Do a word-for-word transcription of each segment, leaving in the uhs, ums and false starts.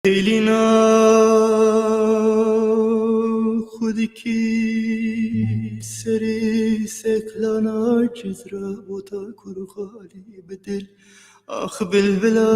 Elîna xwe dikî serê seklana cizra bota kurxalî bi dil. Ax bilbila.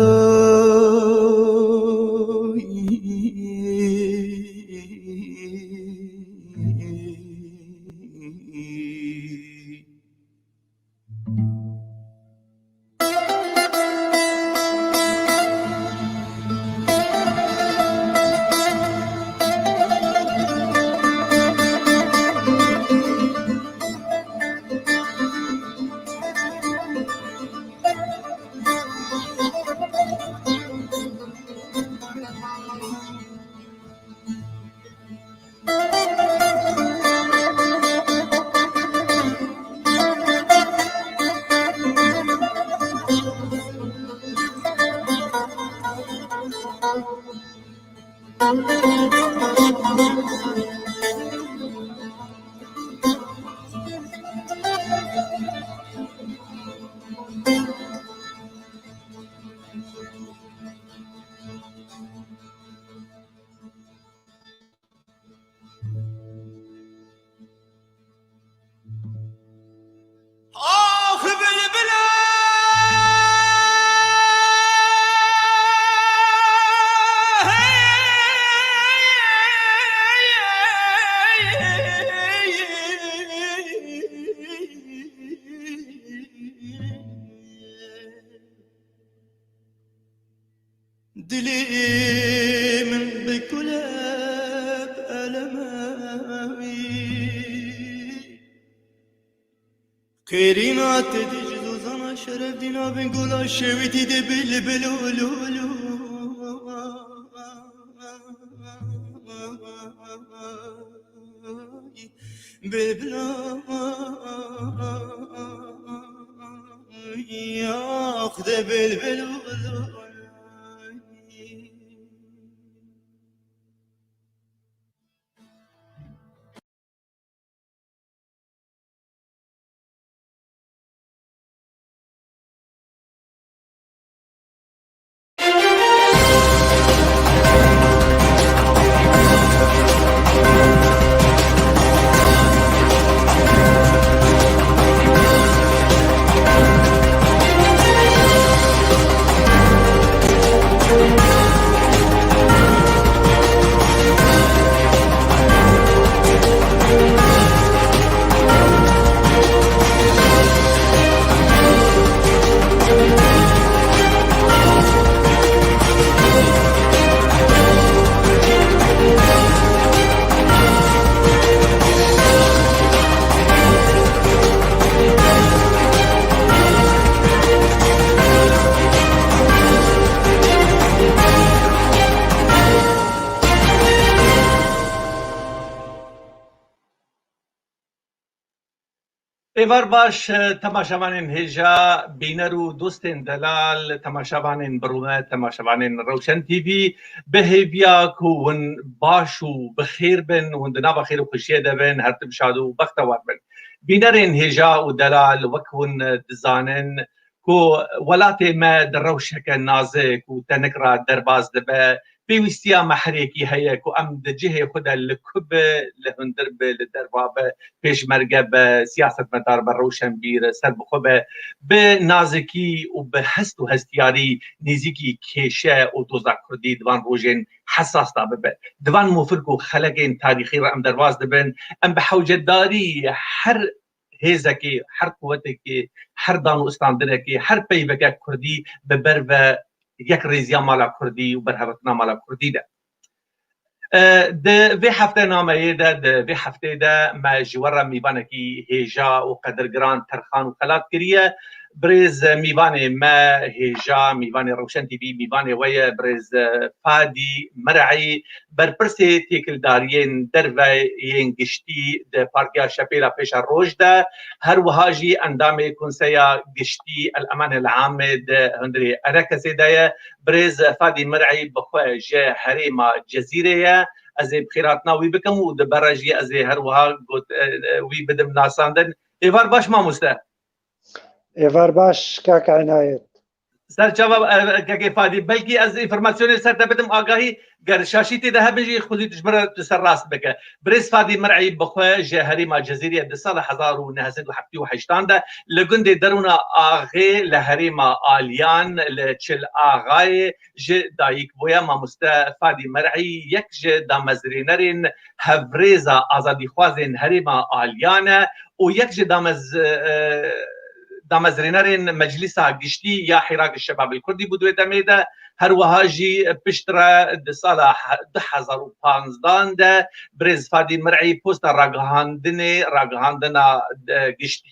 Ax bilbile. Dilê min bi kule bi elemê. Qêrîna te dij zozana şeref dîna bin gola şewitî de bilbil ulu ulu. Bilbil ax de bilbil. Êvar baş, temaşevanên hêja, bîner û dostên delal, temaşevanên bi rûmet, temaşevanên Rewşen T V, bi hêviya ku hûn baş û bi xêr bin, hûn di nava xêr û xweşiyê de bin, her tim şad û bextewar bin. Bînerên hêja û delal, wek hûn dizanin ku welatê me di rewşeke nazik û tenik re derbas dibe, pêwîstiya me herekî heye ku em di cihê xwe de li ku be, li hundir be, li derva be, pêşmerge be, siyasetmedar be, rewşenbîr, serbixwe be, bi nazikî û bi hest û hestiyarî nêzîkî kêşe û doza kurdî di van rojên hesas de bibe. Di van mofirk û xelekên tarîxî re em derbas dibin, em bi hewcedarî her hêzekê, her quwetekê, her dan û istandinekê, her peyveke kurdî bi ber ve yekrêziya mala kurdî û berhevetina mala kurdî de. E, di vê heftenameyê de, di vê heftê de me ji we re mîvanekî hêja û qedirgiran terxan û xelat kiriye. Birêz mîvanê me hêja, mîvanê Rewşen T V, mîvanê we ye, birêz, e, Fadî Mir'î, berpirsê têkildariyên derve yên giştî di Partiya Şepêla Pêşeroj de, her wiha jî endamê Konseya Giştî El Emanê El Amê di hundirê Erekesê de ye. Birêz Fadî Mir'î bi xwe ji herêma Cezîrê ye. Ez ê bi xêrhatina wî bikim û di ber re jî ez ê her wiha got, e, e, wî bidim nasandin. Êvar baş mamoste. Êvar baş kak Enayet. Serçava, e, kekê Fadî, belkî ez înformasyonê ser te bidim agahî, ger şaşî tê de hebin jî xwezî tu ji min re tu ser rast bike. Birêz Fadî Mir'î bi xwe ji herêma Cezîrê di sala hezar û neh sed û heftê û heştan de li gundê Derûna Axê li herêma Aliyan li Çil Axayê ji dayik bûye. Mamoste Fadî Mir'î yek ji damezrênerên hevrêza azadîxwazên herêma Aliyan e û yek ji damez-, e, damezrênerên Meclîsa Giştî ya Hîrak Şebabil Kurdî bû di wê demê de. Her wiha jî piştre di sala he-, du hezar û panzdan de birêz Fadî Mir'î posta ragihandinê, ragihandina, e, giştî,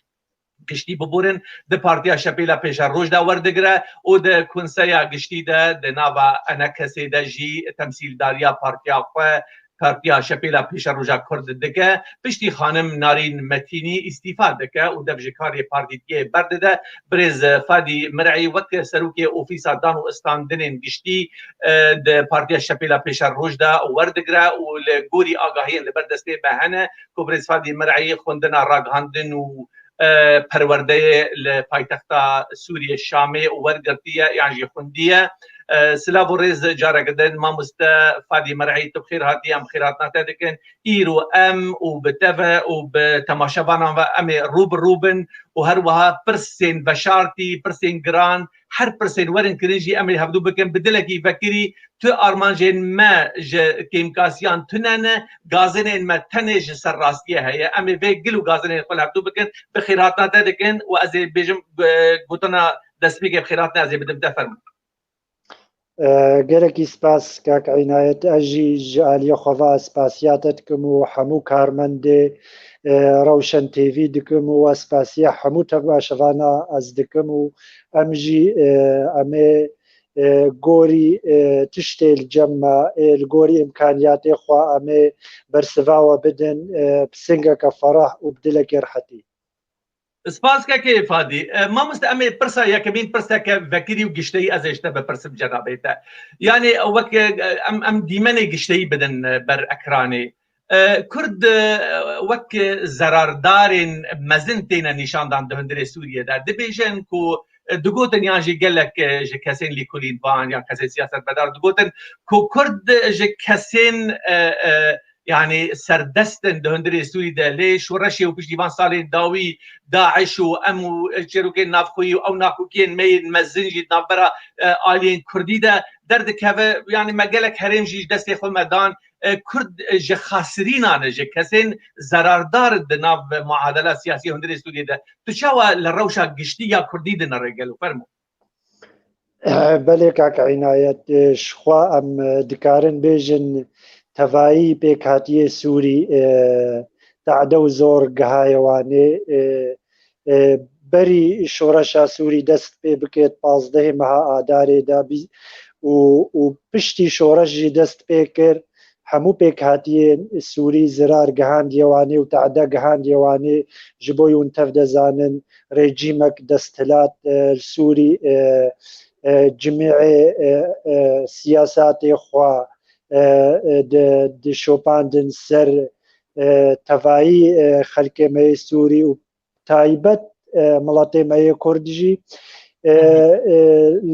giştî biborin, di Partiya Şepêla Pêşeroj de werdigire û di Konseya Giştî de di nava enekesê de jî temsîldariya partiya xwe, Partiya Şepêla Pêşeroja Kurd dike. Piştî xanim Narîn Metînî îstîfa dike û dev ji karê partîtiyê berdide, birêz Fadî Mir'î wek serokê Ofîsa Dan û Istandinên Giştî, e, di Partiya Şepêla Pêşeroj de werdigire û li gorî agahiyên li ber destê me hene ku birêz Fadî Mir'î xwendina ragihandin û, e, perwerdeyê li paytexta Sûriyê Şamê wergirtiye yan jî xwendiye. E, silav û rêz careke din mamoste Fadî Mir'î, tu bi xêr hatî, em xêrhatina te dikin. Îro em û bi te ve û bi temaşevanan ve em ê rû bi rû bin û her wiha pirsên veşartî, pirsên giran, her pirsên werin kirin jî em ê hevdû bikin. Bi dilekî vekirî tu armancên me ji kêmkasiyan tune ne, gazinên me tenê ji ser rastiyê heye. Em ê vê gil û gazinên xwe li hevdû bikin. Bi xêrhatina te dikin û ez ê bêjim, e, gotina destpêkê bi xêrhatina ez ê bidim te, fermo. E, gelekî spas kak Înayet. Ez jî ji aliyê xwe ve spasiya te dikim û hemû karmendê, e, Rewşen T V dikim û spasiya hemû temaşevana ez dikim û em jî, e, em ê, e, gorî, e, tiştê li cem me, ê li gorî îmkaniyatê xwe em ê bersiva we bidin, e, bi singeke ferah û bi dilekê rehetî. Spas kekê Fadî. E, mamoste, em ê pirsa yekemîn pirseke vekirî û gişteyî ez ê ji te bipirsim cenabê te. Yanî wek, e, em, em dîmenê gişteyî bidin, e, ber ekranê. E, Kurd, e, wek zerardarên mezin têne nîşandan di hundirê Sûriyê de. Dibêjin ku, e, digotin yan jî gelek, e, ji kesên lîkolîn van yan kesên siyasetmedar digotin ku Kurd ji kesên, e, e, yanî serdest in di hundirê Sûrî de, lê şoreşê û piştî van salên dawî DAIŞ û em û çêrokên navxweyî û ew naxwekiyên me yên mezin jî di navbera, e, aliyên Kurdî de derdikeve. Yanî me gelek herêm jî ji destê xwe me dan. E, Kurd, e, ji xasirînan e, ji kesên zerardar di nav muadela siyasî hundirê Sûriyê de. Tu çawa li rewşa giştî ya Kurdî dinere gelo? Fermo. Belê kak Înayet, e, ji xwe em, e, dikarin bêjin tevayî pêkhatiyê Sûrî, e, tade û zor gihaye wanê, e, e, berî şoreşa Sûrî dest pê bike di pazdehê meha Adarê de bî û, û piştî şoreş jî dest pê kir, hemû pêkhatiyên Sûrî zirar gihandiye wanê û tade gihandiye wanê. Ji bo hûn tev dezanin, rejîmek desthilat, e, li Sûrî, e, e, cimîê, e, e, siyasatê xwe, e, e, di, di şopandin ser, e, tevayî, e, xelkê me yê Sûrî û taybet, e, miletê me yê Kurd jî, e, Hı hı. e,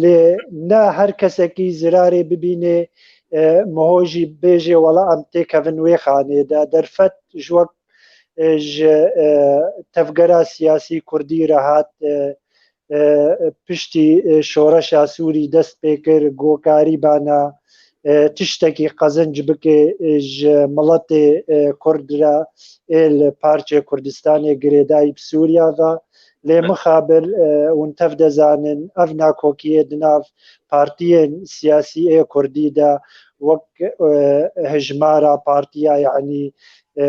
lê ne her kesekî zirarê bibînê, e, miho jî bêjê, wela em têkevin wê xanê de. Derfet ji wek, e, ji, e, tevgera siyasî Kurdî re hat, e, e, piştî, e, şoreşa Sûrî dest pê kir, ku karîbana, e, tiştekî qezenc bike, e, ji miletê, e, Kurd re, ê li parçê Kurdistanê girêdayî bi Sûriya ve. Lê mixabil, e, hûn tev dezanin, ev nakokiyê di nav partiyên siyasî ê Kurdî de wek, e, hejmara partiya, yanî, e,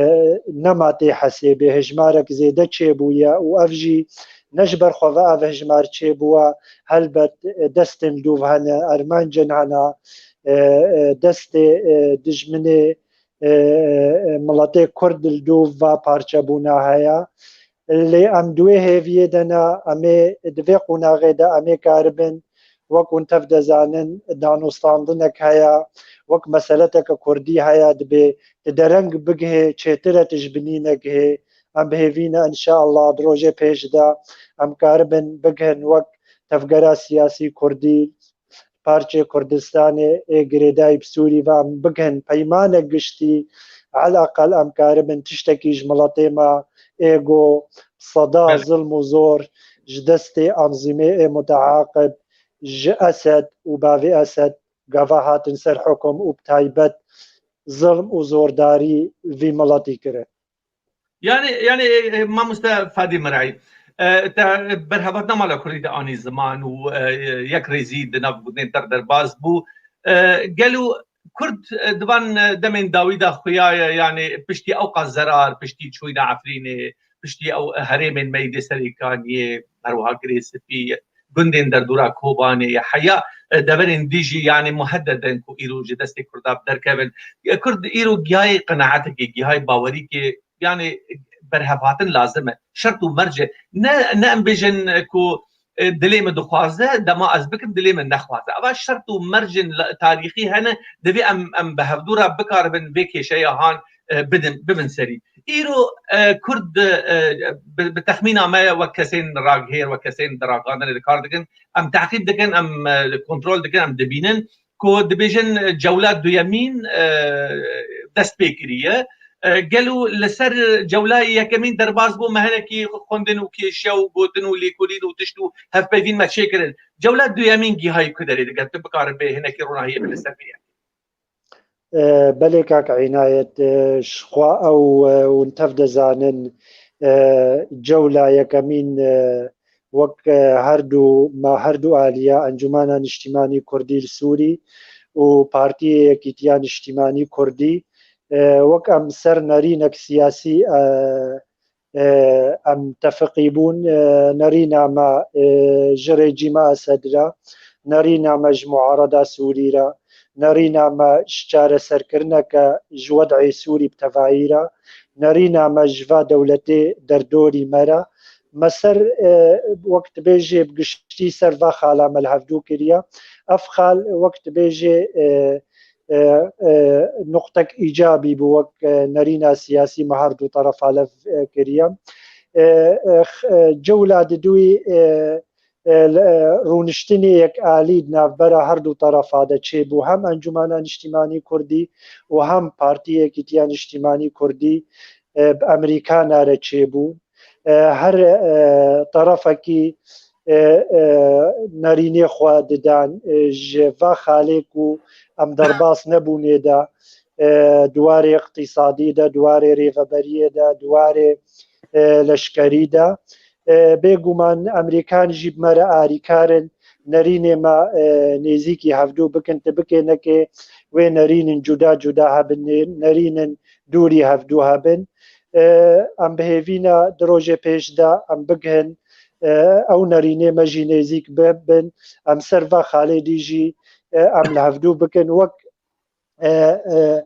nema tê hesêbê, hejmarek zêde çêbûye û ev jî ne ji ber xwe ve ev hejmar çêbûye, helbet, e, destên li dûv hene, armancên hene, e, e, destê, e, dijminê, e, e, miletê Kurd li dûv va parçebûna heye. Lê em di wê hêviyê de ne, em ê di vê qonaxê de em ê karibin, wek hûn tev dezanin, danûstandinek heye, wek meseleteke Kurdî heye, dibê tu dereng bigihê, çêtir e tu ji binî negihê. Em bi hêvî ne, înşeallah, di rojê pêş de em karibin bigihin wek tevgera siyasî kurdî, parçê Kurdistanê ê girêdayî bi Sûrî ve em bigihin peymanek giştî, eleqel em karibin tiştekî ji miletê me ê go seda Belê. zilm û zor ji destê anzîmê ê muteaqib ji Esed û bavê Esed gava hatin ser hukum û bi taybet zilm û zordarî vî miletî kirin. Yani, yani, e, e, mamoste Fadî Mirayî, e, te berhevatina mala Kurdî de anî ziman û, e, yek rêzî di nav gundên te derbas bû. E, gelo Kurd, e, di van, e, demên dawî de xuya ye, yani piştî ewqas zerar, piştî çûyîna Efrînê, piştî ew herêmên me yê dê Serêkaniyê, her wiha Girê Spî, gundên derdora Kobanê, ya heya, e, deverên dî jî, yani muhedded in ku îro ji destê Kurda bi derkevin. E, Kurd îro gihayê qenaetekê, gihayê bawerîkê, yani berhevhatin lazim e. Şert û merc e. Ne, ne em bêjin, e, ku, e, dilê min dixwaze, dema ez bikim dilê min nexwaze. Eva şert û mercên la-, tarîxî hene, divê em, em bi hevdû re bikaribin vê kêşeya han, e, bidin, bibin serî. Îro, e, Kurd, e, bi, bi texmîna me wek kesên raghêr, wek kesên di ragihandinê de kar dikin, em teqîb dikin, em, e, kontrol dikin, em dibînin ku dibêjin, e, cewla duyemîn, e, dest pê kiriye. E, gelo li ser cewla yekemîn derbas bû, me hinekî xwendin û kêşe û gotin û lêkolîn û tişt û hevpeyvîn me çêkirin. Cewla duyemîn gihayî ku derê diket, tu bikaribê hinekî ronahiyê bide ser vê yekê. E, belê kak Înayet, e, ji xwe ew, e, hûn tev dizanin, e, cewla yekemîn, e, wek, e, her du, ma her du aliya Encûmena Niştîmanî Kurdî li Sûrî û Partiyê Yekîtiya Niştîmanî Kurdî, e, wek em ser nerînek siyasî, e, e, em tefiqî bûn, e, nerîna me, e, ji rejîma Esed re, nerîna me ji muarada Sûrî re, nerîna me ji çareserkirineke ji wed'ê Sûrî bi tevayî re, nerîna me ji va dewletê derdorî me re. Me ser, e, wek dibêjê bi giştî ser va xala me li hevdû kiriye. Ev xal wek dibêjê, e, e, e, nuqtek îcabî bû wek, e, nerîna siyasî me her du terefa lev, e, kiriye. E, e, x-, e, cewla diduyî, e, e, le-, e, rûniştinê yek alî di navbera her du terefa de çêbû. Hem Encûmena Niştîmanî Kurdî û hem Partî Yekîtiya Niştîmanî Kurdî, e, bi Amerîkana re çêbû. E, her, e, terefekî, e, e, nerînê xwe didan, e, ji va xalê ku em derbas nebûnê de, e, di warê iqtîsadî de, di warê rêveberiyê de, di warê, e, leşkerî de. E, bêguman Amerîkan jî bi me re arîkar in, nerînê me, e, nêzîkî hevdû bikin, ti bikê nekê wê nerînin cuda cuda hebin, nê-, nerînin dûrî hevdû hebin. E, em bi hêvî ne di rojê pêş de em bigihin, e, ew nerînê me jî nêzîk bibin. Em ser va xalê dî jî, e, em li hevdû bikin. Wek, e, e,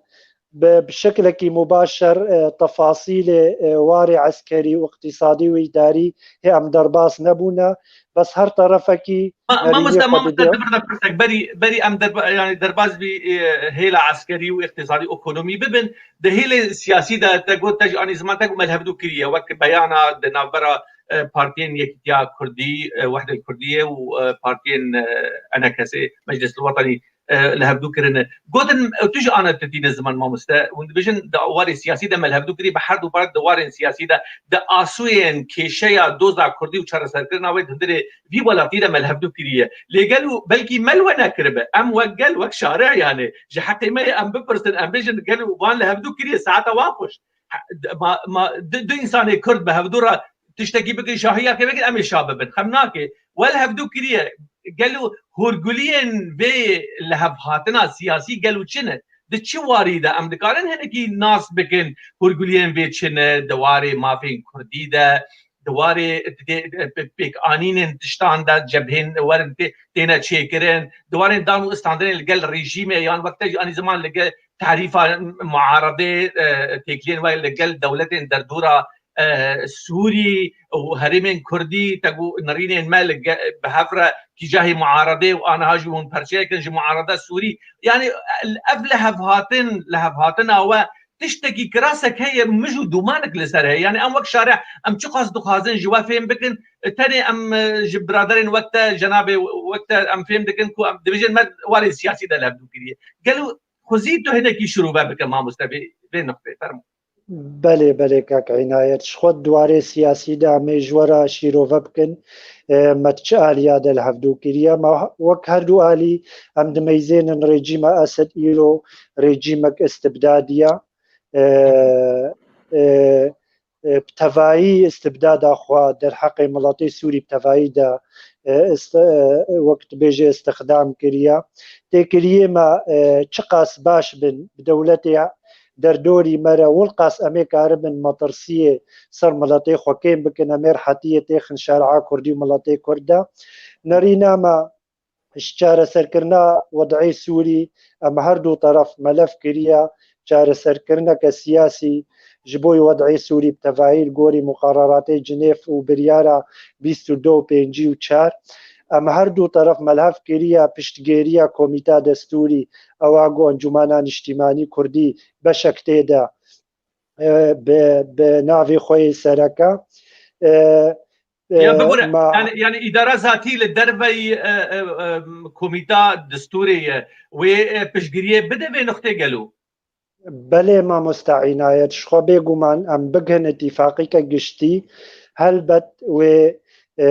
bi, bi şeklekî mubaşer, e, tefasîlê, e, warê eskerî û iqtîsadî û îdarî hê em derbas nebûne. Bes her terefekî Ma-, nerînê mamoste, xwe mamoste, dide. Di vir de pirsek, berî, berî em derba-, yani derbas bî, e, hêla eskerî û iqtîsadî, ekonomî bibin. Di hêlê siyasî de te got, te ji anî ziman te got me li hevdû kiriye. Wek beyana di navbera, e, partiyên Yekîtiya Kurdî, e, Wehdê Kurdiyê û, e, partiyên, e, E N K S, Meclis Wetanî, e, li hevdû kirine. Gotin, e, tu ji ana te tîne ziman mamoste. Hûn dibêjin di warê siyasî de me li hevdû kirî, bi her du parti di warên siyasî de, di asûyên kêşeya doza Kurdî û çareserkirina wê di hundirê vî welatî de me li hevdû kiriye. Lê gelo belkî me li we nekiribe. Em wek gel, wek şare, yani ji heqê me ye em bipirsin, em bêjin gelo wan li hevdû kiriye, saeta wan xweş. Ma, ma, du, du însanê Kurd bi hevdû re tiştekî bikin, şahiyakê bikin, em ê şa bibin. Xem nake. We li hevdû kiriye. Gelo hûrguliyên vê lihevhatina siyasî gelo çi ne? Di çi warî de em dikarin hinekî nas bikin hûrguliyên vê çi ne di warê mafên Kurdî de, di warê pê-, pê-, pêkanînên tiştan de, cebhên werin tê-, têne çêkirin, di warên dan û istandinê li gel rejîmê yan wek te jî anî ziman li gel tarîfa muaredê, e, têkiliyên we li gel dewletên derdora, e, Sûrî û herêmên Kurdî, te got nerînên me li ge-, bi hev re kî cahê muaredê û aniha jî hûn perçeyek in ji muareda Sûrî. Yani, ev lihevhatin, lihevhatina we tiştekî kirasek heye, mij û dûmanek li ser heye. Yani em wek şare, em çiqas dixwazin ji we fêm bikin, tenê em, e, ji biraderên wek te, cenabê wek te em fêm dikin ku em dibêjin me warê siyasî de li hevdû kiriye. Gelo xwezî tu hinekî şirove bike mamoste vê, vê nuqtê, fermo. Belê, belê kak Înayet. Ji xwe di warê siyasî de em ê ji we re şîrove bikin. E, me di çi aliya de li hevdû kiriye? Me wek her du alî em dimeyzênin rejîma Esed îro rejîmek istibdadiya. E, e, e, bi tevayî istibdada xwe derheqê miletê Sûrî bi tevayî de, e, ist-, e, wek dibêje istixdam kiriye. Têkiliyê me, e, çiqas baş bin bi dewletê derdorî me re, wilqas em ê karibin metirsiyê ser miletê xwe kêm bikin, em ê rehetiyê têxin şer'a Kurdî û miletê Kurd de. Nerîna me ji çareserkirina wed'ê Sûrî, em her du teref melev kiriye, çareserkirineke siyasî ji bo wed'ê Sûrî bi tevahî li gorî muqereratê Cinêv û biryara bîst û du û pêncî û çar. Em her du teref melev kiriye piştgêriya Komîta Destûrî, ewa ku Encûmena Niştîmanî Kurdî beşek tê de, e, bi, bi navê xwe yê sereke. E, Ya e, bibûre, ma- yani, yani îdara zatî li derveyî, e, e, e, komîta destûrê ye. Wê, e, piştgiriyê bide vê nuqtê gelo? Belê mamoste Înayet, ji xwe bêguman em bigihin îtîfaqîke giştî, helbet wê, e,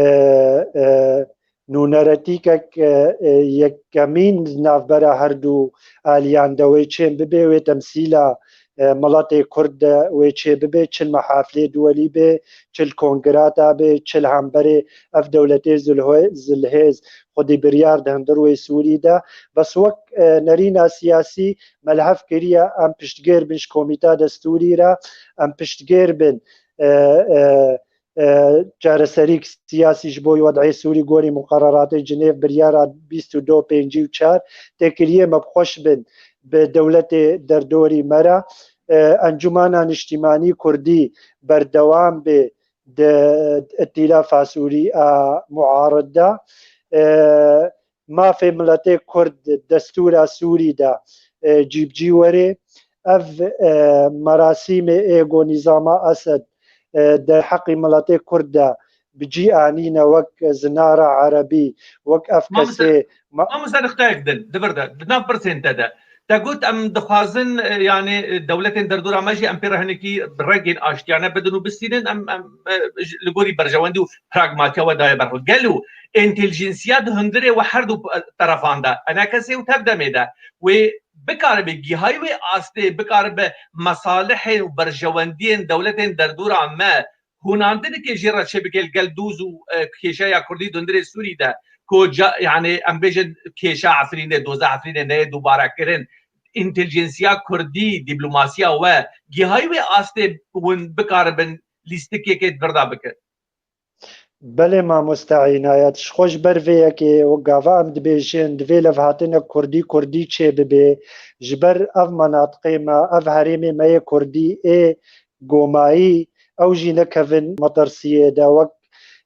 e, nûneretîkek, e, e, yekemîn di navbera her du aliyan de wê çê bibe, wê temsîla, e, miletê Kurd de wê çê bibe, çi li mehafilê duwelî be, çi li kongrata be, çi li hemberê ev dewletê zilho-, zilhêz xwedî biryar di hundir wê Sûrî de. Bes wek, e, nerîna siyasî me li hev kiriye, em piştgêr bin ji Komîta Destûrî re, em piştgêr bin, e, e, e, çareserîk siyasî ji bo wed'ê Sûrî gorî muqereratê Cinêv biryara bîst û du pêncî û çar têkiliyê me bi xweş bin bi dewletê derdorî me re. E, Encûmena Niştîmanî Kurdî berdewam bê di îtîlafa Sûrî a muarid de. E, mafê miletê Kurd destûra Sûrî de, e, cîbicî were. Ev, e, merasîmê ê ku nîzama Esed, e, derheqî miletê Kurd de bi cî anîne wek zinara erebî, wek ev Mamoste, kesê ma- mamoste, nixtayek din, di vir de, di nav pirsên te de. Te got, em dixwazin, e, yani, e, dewletên derdora me jî em pê re hinekî bi rengên aştiyane bidin û bistînin, em, em, e, ji, li gorî berjewendî û pragmatiya we daye ber xwe. Gelo entelijensiya di hundirê we her du, e, terefan de, enekesê û tevdemê de, wê bikaribe gihayî wê astê, bikaribe mesalihên û berjewendiyên dewletên derdora me hûnandinekê jê re çêbike li gel doz û, e, kêşeya Kurdî di hundirê Sûrî de, ku ca-, yani em bêjin kêşa Efrînê, doza Efrînê neyê dubare kirin, întelijensiya Kurdî, dîplomasiya we, gihayî wê astê hûn bikaribin lîstikekê di vir de bikin? Belê mamoste Înayet, ji xwe ji ber vê yekê û gava em dibêjin, divê levhatina Kurdî, Kurdî çê bibe. Ji ber ev menatiqê me, ev herêmê me yê Kurdî ê gomayî, ew jî nekevin metirsiyê de, wek,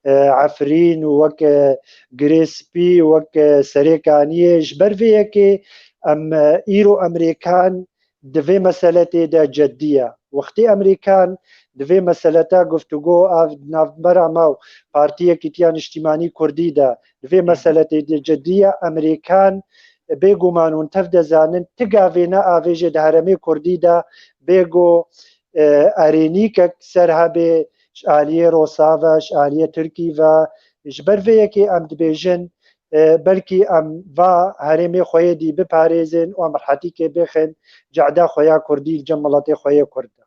e, Efrîn û wek, e, Girê Spî, wek, e, Serêkaniyê. Ji ber vê yekê em, e, îro Emerîkan di vê meseletê de ceddî ye. Wextê Emerîkan di vê meselete guftûgo a navbera me û Partî Yekîtiya Niştîmanî Kurdî de di vê meseletê de ceddî ye, Emerîkan bêguman hûn tev de zanin, ti gavê ne avêjê di herêmê Kurdî de bê ku, e, erênîkek ser hebê ji aliyê Rosa ve, ji aliyê Tirkî ve, ji ber vê yekê em dibêjin, e, belkî em va herêmê xwe yê dî biparêzin û em rehetîkê bixin cehda xwe ya Kurdî li cem miletê xwe yê Kurd de.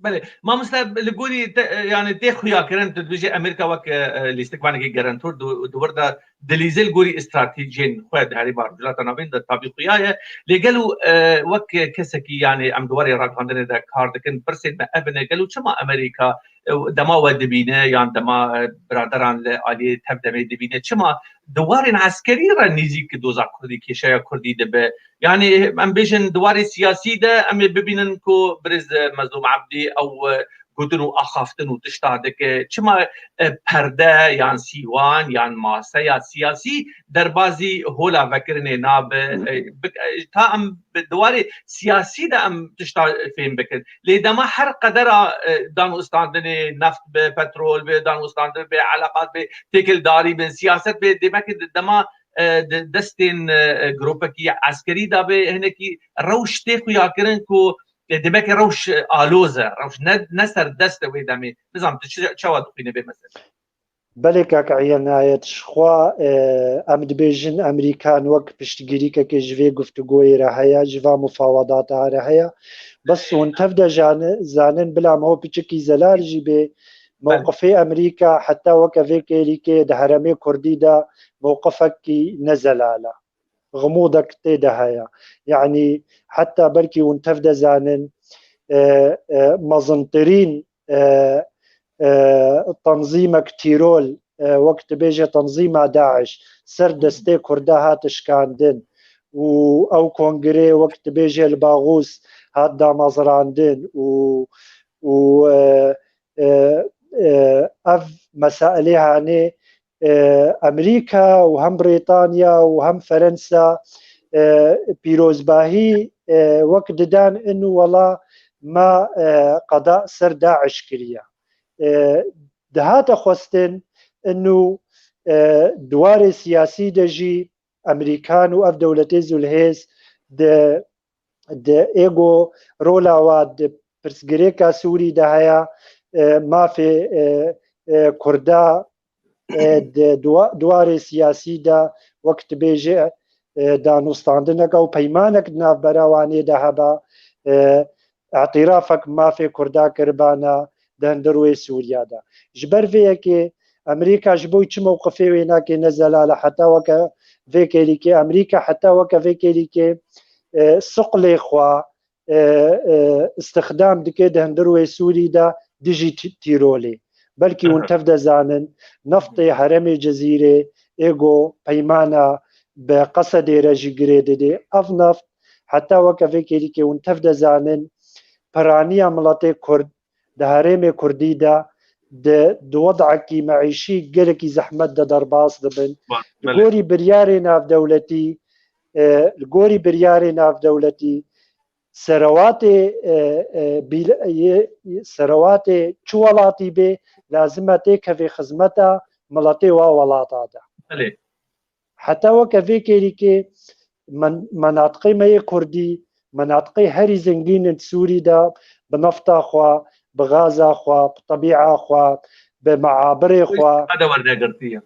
Belê. Mamoste, li gorî te, yani tê xuyakirin, tu dibêjî Amerîka wek, e, e, lîstikvanekî garantor di, di wir de dilîze li gorî stratejiyên xwe di Herêma Rojhilata Navîn de tabî xuya ye. Lê gelo, e, wek kesekî, yani em di warê ragihandinê de kar dikin, pirsên me ev in e, gelo çima Amerîka, e, dema we dibîne yan dema, e, biraderan li aliyê tevdemê dibîne, çima di warên eskerî re nêzîk doza Kurdî, kêşeya Kurdî dibe? Yani em bêjin di warê siyasî de em ê bibînin ku birêz, e, Mezlûm Ebdî ew, e, gotin û axaftin û tişta dike. Çima, e, perde yan sîwan yan maseya siyasî derbazî hola vekirinê nabe? E, bik-, e, ta em bi di warê siyasî de em tişta fêm bikin. Lê dema her qedera, e, danûstandinê neft be, petrol be, danûstandin be, eleqat be, têkildarî be, siyaset be, demek ki dema, e, di destên, e, grûpekî eskerî de be, hinekî rewş tê xuyakirin ku, e, demek ki rewş, e, aloz e, rewş ne, ne serdest e wê demê. Nizam tu çi, çawa dixwîne bê mesele? Belê kak Eyenayet, ji xwe, e, em dibêjin Emerîkan wek piştgirîkekê ji vê guftûgoyê re heye, ji va mufawedata re heye. Bes hûn tev de jani-, zanin, bila me piçikî zelal jî bê, mewqifê Emerîka heta weke vê kêlîkê di herêmê kurdî de mewqifekî ne zelal e. Ximûdek tê de heye. Yanî heta belkî hûn tev de zanin, e, e, mezintirîn, e, e, tenzîmek tîrol, e, wek dibêje tenzîma DAIŞ, ser destê Kurda hat şikandin û ew kongirê wek dibêje li Baxûs hat damezrandin û, û, e, e, e, ev mesailê hanê, e, Emerîka û hem Brîtanya û hem Ferensa, e, pîrozbahî, e, wek didan inu wela me, e, qeda ser DAIŞ kiriye. E, dihate xwestin inu, e, di warê siyasî de jî Emerîkan û ev dewletê zûlhêz di, di êgo rola wa di pirsgirêka Sûrî de heye, e, mafê, e, e, Kurda, e, di dua-, di warê siyasî de wek dibêje, e, danûstandineke û peymanek di navbera wanê de heba, e, îtirafek mafê Kurda kiribana di hundir wê Sûriya de. Ji ber vê yekê Emerîka ji bo çi mewqifê wê nake ne zelal e, heta weke vê kêlîkê Emerîka, heta weke vê kêlîkê, e, suqlê xwe, e, e, îstixdam dike di hundir wê Sûrî de dijî tî-, tîrolê. Belkî hûn tev de zanin, neftê herêmê Cezîrê, êgo peymana bi Qesedê re jî girê didê. Ev neft, heta weke vê kêlîkê hûn tev de zanin, piraniya miletê Kurd di herêmê Kurdî de di, di wedekî meîşî gelekî zehmet de derbas dibin. Li gorî biryarê navdewletî, e, li gorî biryarê navdewletî, serewatê, e, e, bîl-, yê, serewatê çi welatî bê, lazim e têkevê xizmeta miletê wa welata de. Belê. Heta weke vê kêlîkê men-, menatiqê me yê Kurdî, menatiqê herî zengîn in Sûrî de, bi nefta xwe, bi gaza xwe, bi tebîa xwe, bi meabirê xwe. Hede wernegirtiye.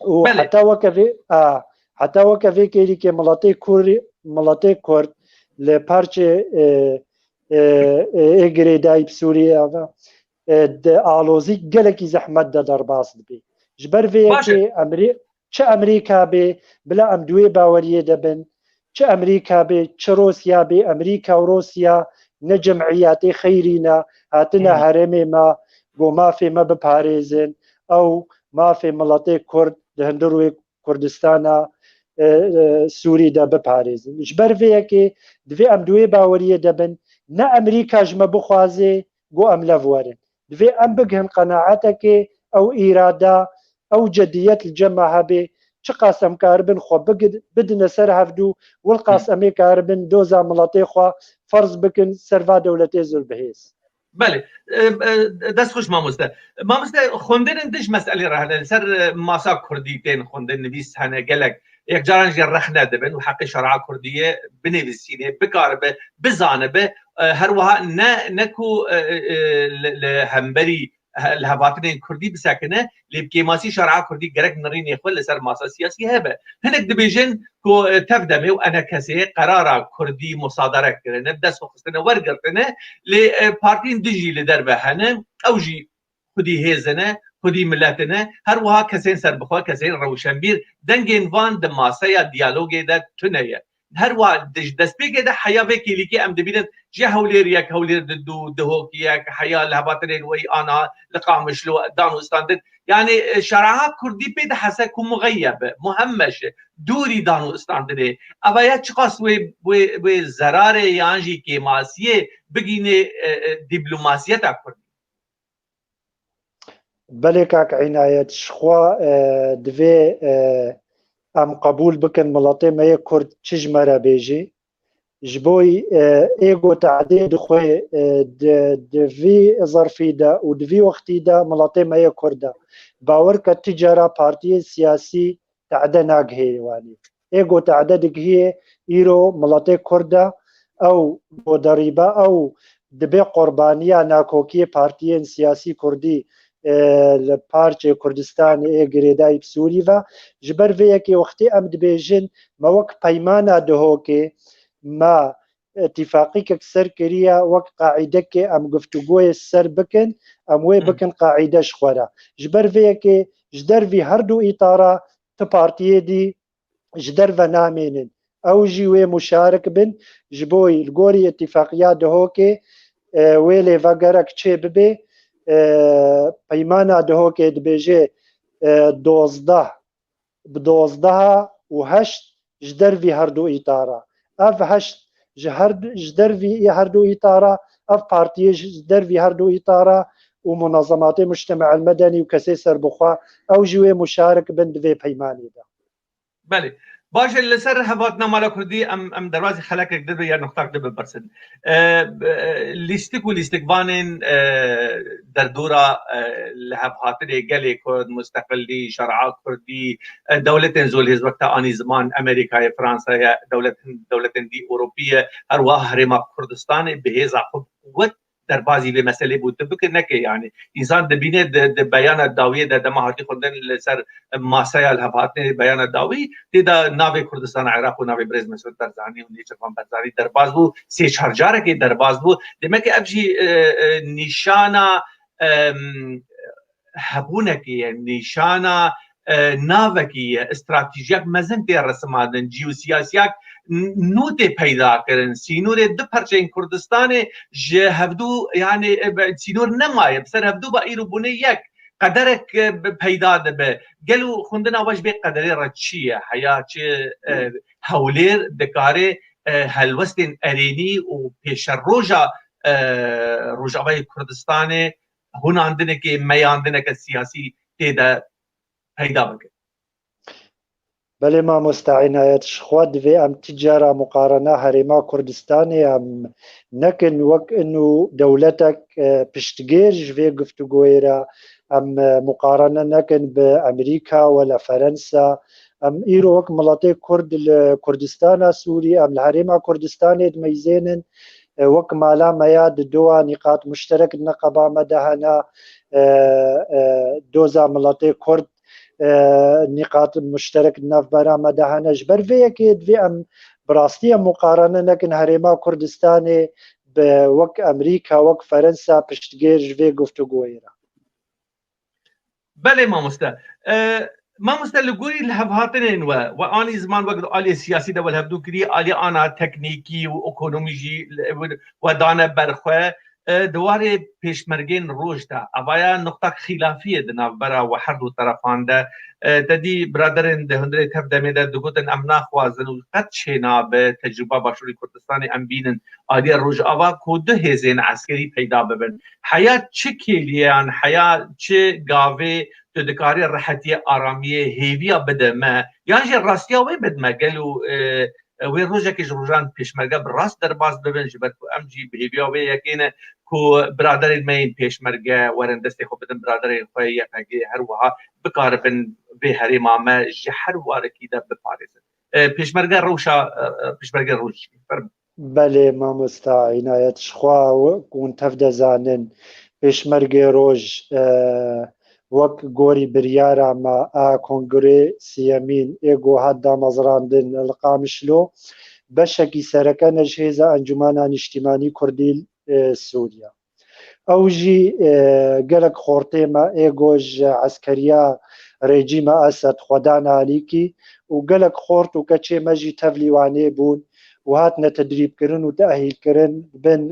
Û heta weke vê, a, heta weke vê kêlîkê miletê Kurî, miletê Kurd li parçê, e, e, e, ê girêdayî bi Sûriyê ava, e, di alozî gelekî zehmet de derbas dibê. Ji ber vê yekê Emerî-, çi Emerîka bê, bila em di wê baweriyê de bin, çi Emerîka bê, çi Rûsya bê, Emerîka û Rûsya ne cemiyetê xeyrî ne, hatine herêmê me, ku mafê me biparêzin, ew mafê miletê Kurd di hundir wê Kurdistana, e, e, Sûrî de biparêzin. Ji ber vê yekê divê em di wê baweriyê de bin, ne Emerîka ji me bixwaze, ku em lev werin. Divê em bigihin qenaetekê, ew îrada, ew cediyet li cem me hebe, çiqas em karibin xwe bigid-, bidine ser hevdû, wilqas em ê karibin doza miletê xwe ferz bikin ser va dewletê zulbihêz. Belê. E, e, dest xweş mamoste. Mamoste, xwendinên din ji meselê re hene. Li ser, e, masa kurdî tên xwendin, nivîs hene gelek. Yek caran jî rexne dibin û heqê şer'a kurdiyê binivîsîne, bikaribe, bizanibe. E, her wiha ne, ne ku, e, e, e, li, li hemberî, he-, li hevatinên kurdî bisekine, lê bi kêmasî şer'a kurdî gerek nirînê xwe li ser masa siyasî hebe. Hinek dibêjin ku, e, tev demê û enekesê qerara kurdî musadere kirine, bi dest xwe xistine, wergirtine, lê, e, partiyên din jî li derve hene, ew jî xwedî hêzine, xwedî miletine, her wiha kesên serbixwe, kesên rewşenbîr, dengên van di maseya diyalogê de tune ye. Her wa di, ji destpêkê de heya vê kêlîkê em dibînin, ji Hewlêr yek, Hewlêr di du, Dihok yek, heya li hevatinên wê ana li Qamişlo dan û standin. Yani, e, şerha kurdî pê dihese ku muxeyyeb e, muhemmeş e, dûrî dan û standinê. Eva ya çiqas wê, wê, wê zerarê yan jî kêmasiyê bigînê, e, e, dîplomasiyeta kurdî? Belê kak Înayet, ji xwe, e, divê, e, em qebûl bikin miletê me yê Kurd çi ji me re bêjî. Ji bo, e, ê ku tehdê dixwe, e, di, di vî zerfî de û di vî wextî de miletê me yê Kurd de. Bawer ke tu cara partiyên siyasî tehde nagihê wanî. Ê ku tehde digihê îro miletê Kurd e, ew goderîbe, ew dibe qurbaniya nakokiyê partiyên siyasî Kurdî, e, li parçê Kurdistanê ê girêdayî bi Sûrî ve. Ji ber vê yekê wextê em dibêjin, me wek peymana Dihokê, me îtîfaqîkek ser kiriye, wek qaîdekê em guftûgoyê ser bikin, em wê Hı. bikin qaîde ji xwe re. Ji ber vê yekê ji dervî her du îtara tu partiyê dî ji derve namênin. Ew jî wê muşarik bin, ji bo li gorî îtîfaqiya Dihokê, e, wê lêve gerek çê bibe, e, peymana Dihokê dibêje, e, dozdeh, bi dozdeha û heşt ji dervî her du îtara. Ev heşt ji her du, ji dervî her du îtara, ev partiyê ji dervî her du îtara û munazematê mujteme'el medenî û kesê serbixwe, ew jî wê muşarik bin di vê peymanê de. Belê. Baş e, li ser hevatina mala Kurdî em, em derbazî xelekek dibe ya nuqtak dibe bersin. E, e, lîstik û lîstikvanên, e, derdora, e, li hev hatinê gelê Kurd, musteqilî, şer'a Kurdî, e, dewletên zolhêz wekta anî ziman, Amerîkayê, Fransayê, dewlet, dewletên dî Ewropî ye, her wiha Herêma Kurdistanê bi hêza xwe bi quwet derbazî vê meselê bû. Tu bike neke, yani, însan dibîne di, di beyana dawiyê de dema hatî xwendin li ser masaya li hev hatinê beyana dawî, tê de navê Kurdistana Iraq û navê birêz Mesûd Barzanî û Nêçirvan Barzanî derbaz bû, sê çar carekê derbaz bû. Demek ki ev jî, e, e, nîşana, em, hebûnekê ye, nîşana, e, navekî ye, stratejiyek mezin tê resimandin, ciyosiyasiyak n-, nû tê peyda kirin. Sînorê du perçeyên Kurdistanê ji hevdû, yani, e, be-, sînor nemaye, bi ser hevdû ve îro bûne yek. Qederek, e, bi-, peyda dibe. Gelo xwendina we ji vê qederê re çi ye? Heya çi, e, Hewlêr dikare, e, helwestên erênî û pêşeroja, e, Rojavayê Kurdistanê hunandinekê, meyandineke siyasî tê de peyda bike? Belê mamoste Înayet, ji xwe divê em ti cara muqarene Herêma Kurdistanê em nekin wek inu dewletek, e, piştgêr ji vê guftûgoyê re, em, e, muqarene nekin bi Amerîka wele Ferensa. Em îro wek miletê Kurd li Kurdistana Sûrî, em li Herêma Kurdistanê dimeyzênin, e, wek mala me ya di dowa nîqat muşterek di neqeba me de hene, e, e, doza miletê Kurd, e, nîqat muşterek di navbera me de hene. Ji ber vê yekê divê em bi rastî em muqarene nekin Herêma Kurdistanê bi wek Amerîka, wek Ferensa piştgêr ji vê guftûgoyê re. Belê mamoste. E, mamoste, li gorî li hev hatinên we, we anî ziman wek di aliyê siyasî de we li hevdû kirî, aliyê ana teknîkî û ekonomî jî li, we dane ber xwe. E, di warê pêşmergên roj de, evaya nuqtak xîlafiyê di navbera we her du terefan de. E, te dî biraderên di hundirê tev demê de digotin, em naxwazin û qet çênabe tecrûba Başûrê Kurdistanê em bînin aliyê Rojava ku du hêzên eskerî peyda bibin. Heya çi kêliyeyan, heya çi gavê tu dikarî rehetiyê, aramiyê, hêviya bide me, yan jî rastiya wê bide me? Gelo, e, e, wê rojekê ji rojan pêşmerge bi rast derbas bibin, ji ber ku em jî bi hêviya wê yekê ne ku biraderên me yên pêşmerge werin destê xwe bidin biraderên xwe Y P G, her wiha bikaribin vê herêma me ji her warekî de biparêzin. E, pêşmerge rewşa, e, e, pêşmerge roj, fermo. Belê, mamosta Înayet, ji xwe wek hûn tev de zanin, pêşmergê roj, e, wek gorî biryara me a Kongrê Siyemîn ê ku hat damezrandin li Qamişlo, beşekî sereke ne ji hêza Encûmena Nîştîmanî Kurdî, e, Sûriye. Ew jî, e, gelek xortê me ê ku ji eskeriya rejîma Esed xwe dan alîkî û gelek xort û keçê me jî tevlî Wanê bûn û hatine tedrîbkirin û teehîlkirin bin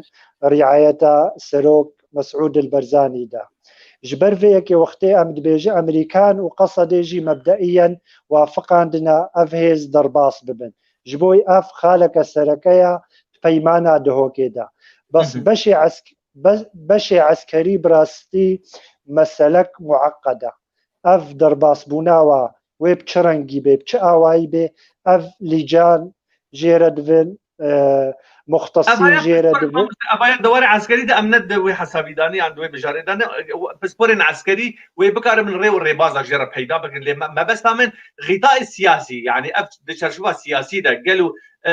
riayeta Serok Mesûd El Berzanî de. Ji ber vê yekê wextê em dibêjin Emerîkan û Qesedê jî mebdeiyen wafiqandine ev hêz derbas bibin. Ji bo ev xaleke sereke ya di peymana Duhokê de. Bes Hı hı. beşê esk-, be-, beşê eskerî bi rastî meselek mueqqed e. Ev derbasbûna wa wê bi çi rengî bê, bi çi awayî bê, ev lîcan jê re dibin, e, muxtesîn jê re dibin. Evaya di warê eskerî de em ne di wê hesabî de ne, yan di wê mijarê de ne, pisporên eskerî wê bikaribin rê û rêbaza jê re peyda bikin. Lê me-, mebesta min xîtayê siyasî, yanî ev di çarçova siyasî de gelo, e,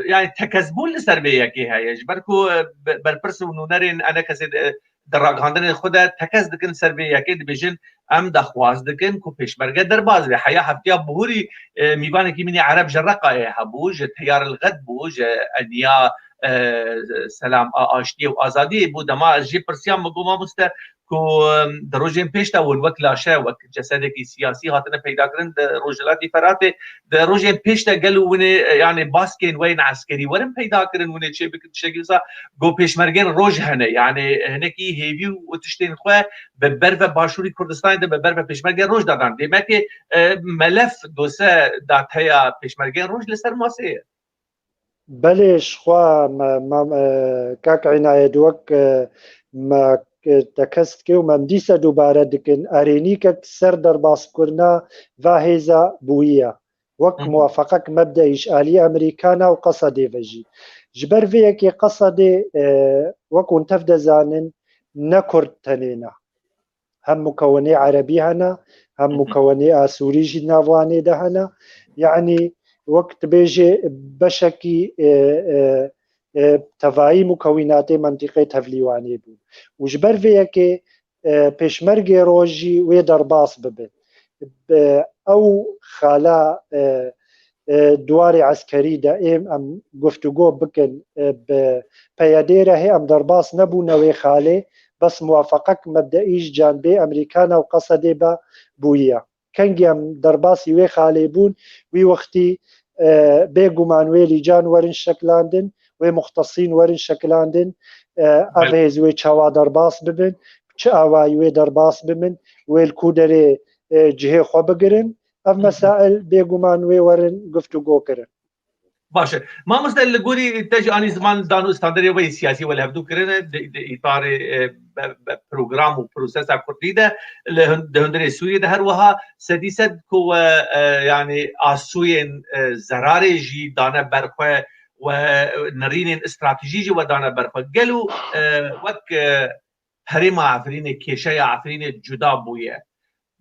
yanî tekezbûn li ser vê yekê heye. Ji ber ku, e, be-, berpirs û nûnerên enekesê de, di ragihandinên xwe de tekez dikin ser vê yekê, dibêjin, em daxwaz dikin ku pêşmerge derbas be. Heya heftiya bihurî, e, mîvanekî min ê Ereb ji Reqayê hebû, ji Teyar el Xed bû, ji Eniya, e, Selam a Aştiyê û Azadiyê bû. Dema ez jê pirsiyam, min got, mamoste, ku, em, di rojên pêş de hûn wek laşe, wek cesedekî siyasî hatine peydakirin di Rojhilatî Feratê, di rojên pêş de gelo hûn ê, e, yanî baskên we yên eskerî werin peyda kirin, hûn ê çê bikin tiştekî wisa, got pêşmergên roj hene, yanî hinekî hêvî û tiştên xwe bi berve Başûrî Kurdistanê de bi berve pêşmergên roj dadan. Demekê, e, melef dose dateya pêşmergên roj li ser masê ye. Belê, ji xwe me, me, e, kak Înayet wek, e, me, e, tekez dike û me em dîsa dubare dikin, erênîkek ser derbasbikirina va hêza bûyiye. Wek Hı hı. muwafaqek mebdeî ji alî Amerîkana û Qesedê ve jî. Ji ber vê yekê Qesedê, e, wek hûn tev de zanin, ne Kurd tenê ne. Hem mukewenê Erebî hene, hem Hı hı. mukewenê Asûrî jî nav Wanê de hene. Yanî wek dibêjê beşekî, e, e, e, tevayî mukewînatê mentîqê tevlî Wanê bûn. Û ji ber vê yekê, e, pêşmergê roj jî wê derbas bibin. Bi ew xala, e, e, di warê eskerî de êm em guftûgo bikin, e, bi P Y D'ê re hê em derbas nebûne wê xalê, bes muwafaqek mebdeî ji canbê Amerîkana û Qesedê be bûyiye. Kengî em derbasî wê xalê bûn, wî wextî, e, bêguman wê lîcan werin şekilandin, wê muxtesîn werin şekilandin, e, ev Belê. hêz wê çawa derbas bibin, bi çi awayî wê derbas bibin, wê li ku derê, e, cihê xwe bigirin. Ev Hı hı. mesail bêguman wê werin guftûgo kirin. Baş e. Mamoste, li gorî te jî anî ziman dan û standarê we yê siyasî we li hevdû kirine, di, di îtarê, e, be, be, program û prosesa kurdî de, li hun-, di hundirê Sûriyê de her wiha sedî sed ku we, e, yanî asûyên, e, zerarê jî dane ber xwe, we nirînên stratejî jî we dane ber xwe. Gelo, e, wek, e, herêma Efrînê, kêşeya Efrînê cuda bûye.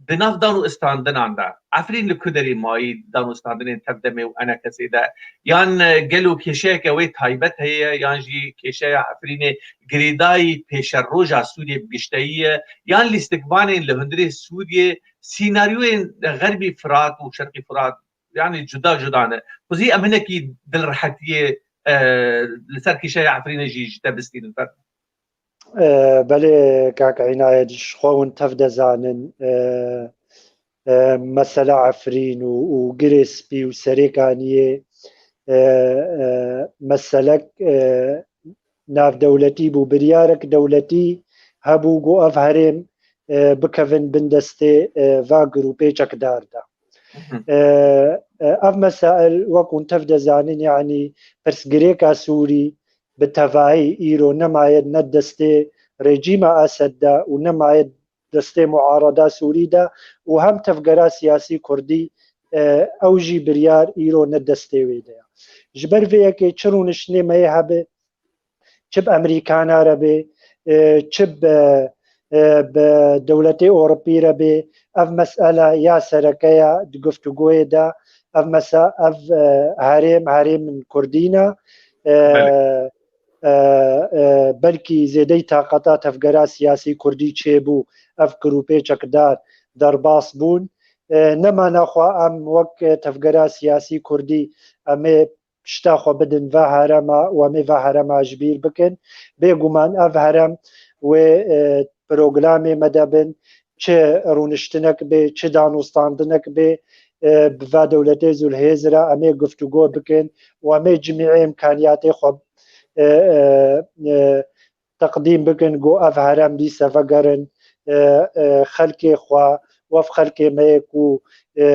Di nav dan û standinan de, Efrîn li ku derê mayî dan û standinên tevdemê û enekesê de? Yan, e, gelo kêşeyeke wê taybet heye, yan jî kêşeya Efrînê girêdayî pêşeroja Sûriyê bi gişteyî ye, yan lîstikvanên li hundirê Sûriyê sînaryoyên Xerbî Firat û Şerqî Firat, yanî cuda cuda ne? Xwezî em hinekî dilrehetiyê, e, li ser kêşeya Efrînê jî ji te bistînin. E, belê, kak Înayet, ji xwe hûn tev de zanin, e, e, mesela Efrîn û, û Girê Spî û Serêkaniyê, e, e, meselek, e, navdewletî bû, biryarek dewletî hebû ku ev herêm, e, bikevin bin destê, e, va grûpê çekdar de. Hı hı. E, e, ev mesail, wek hûn tev de zanin, yanî pirsgirêka Sûrî, bi tevahî îro nemaye ne destê rejîma Esed de û nemaye destê muarada Sûrî de û hem tevgera siyasî Kurdî, e, ew jî biryar îro ne destê wê de ye. Ji ber vê yekê çi rûniştinê me yê hebe, çi bi Emerîkana re bê, e, çi bi, e, bi dewletê Ewropî re bê, ev mesele ya sereke ye di guftûgoyê de, ev mesa-, ev, e, herêm, herêmin Kurdî ne. E, Belê. e, e, belkî zêdeyî taqeta tevgera siyasî Kurdî çêbû, ev grûpê çekdar derbas bûn. E, nema naxwe em wek tevgera siyasî Kurdî em ê pişta xwe bidin va herema û em ê va herema ji bîr bikin. Bêguman ev herem wê, e, programê me de bin, çi rûniştinek bê, çi danûstandinek bê, e, bi va dewletê zû li hêz re em ê guftûgo bikin û em ê cimî îmkaniyatê xwe, e, e, e, teqdîm bikin ku ev herem dîse vegerin, e, e, xelkê xwe, wef xelkê me yê ku, e,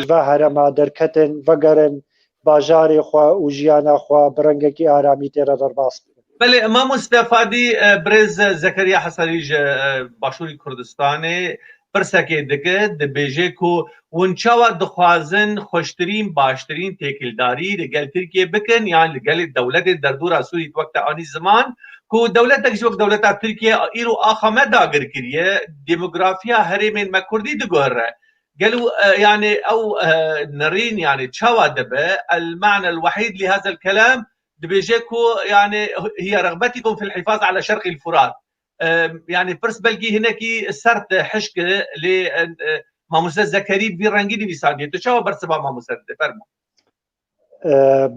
va herema derketin, vegerin bajarê xwe û jiyana xwe bi rengekî aramî tê re derbas bikin. Belê, mamoste Fadî, e, birêz Zekeriya Hesenî ji, e, Başûrî Kurdistanê pirsekê dike, dibêje ku hûn çawa dixwazin xweştirîn, baştirîn têkildarî li gel Tirkiyê bikin, yan li gel dewletên derdora Sûrî wek te anî ziman, ku dewletek ji wek dewleta Tirkiye îro axa me dagir kiriye, demografiya herêmên me kurdî diguhere. Gelo, e, yani ew, e, nerîn yani çawa dibe? El ma'na el wahîd li hazel kelam dibêje ku yani hiye rexbetikum fil hifaz ala şerqil Furat. E, yani pirs belkî hinekî sert hişk lê, e, e, mamoste Zekerî bi vî rengî nivîsandiye. Tu çawa bersiva mamoste dide? Fermo. E,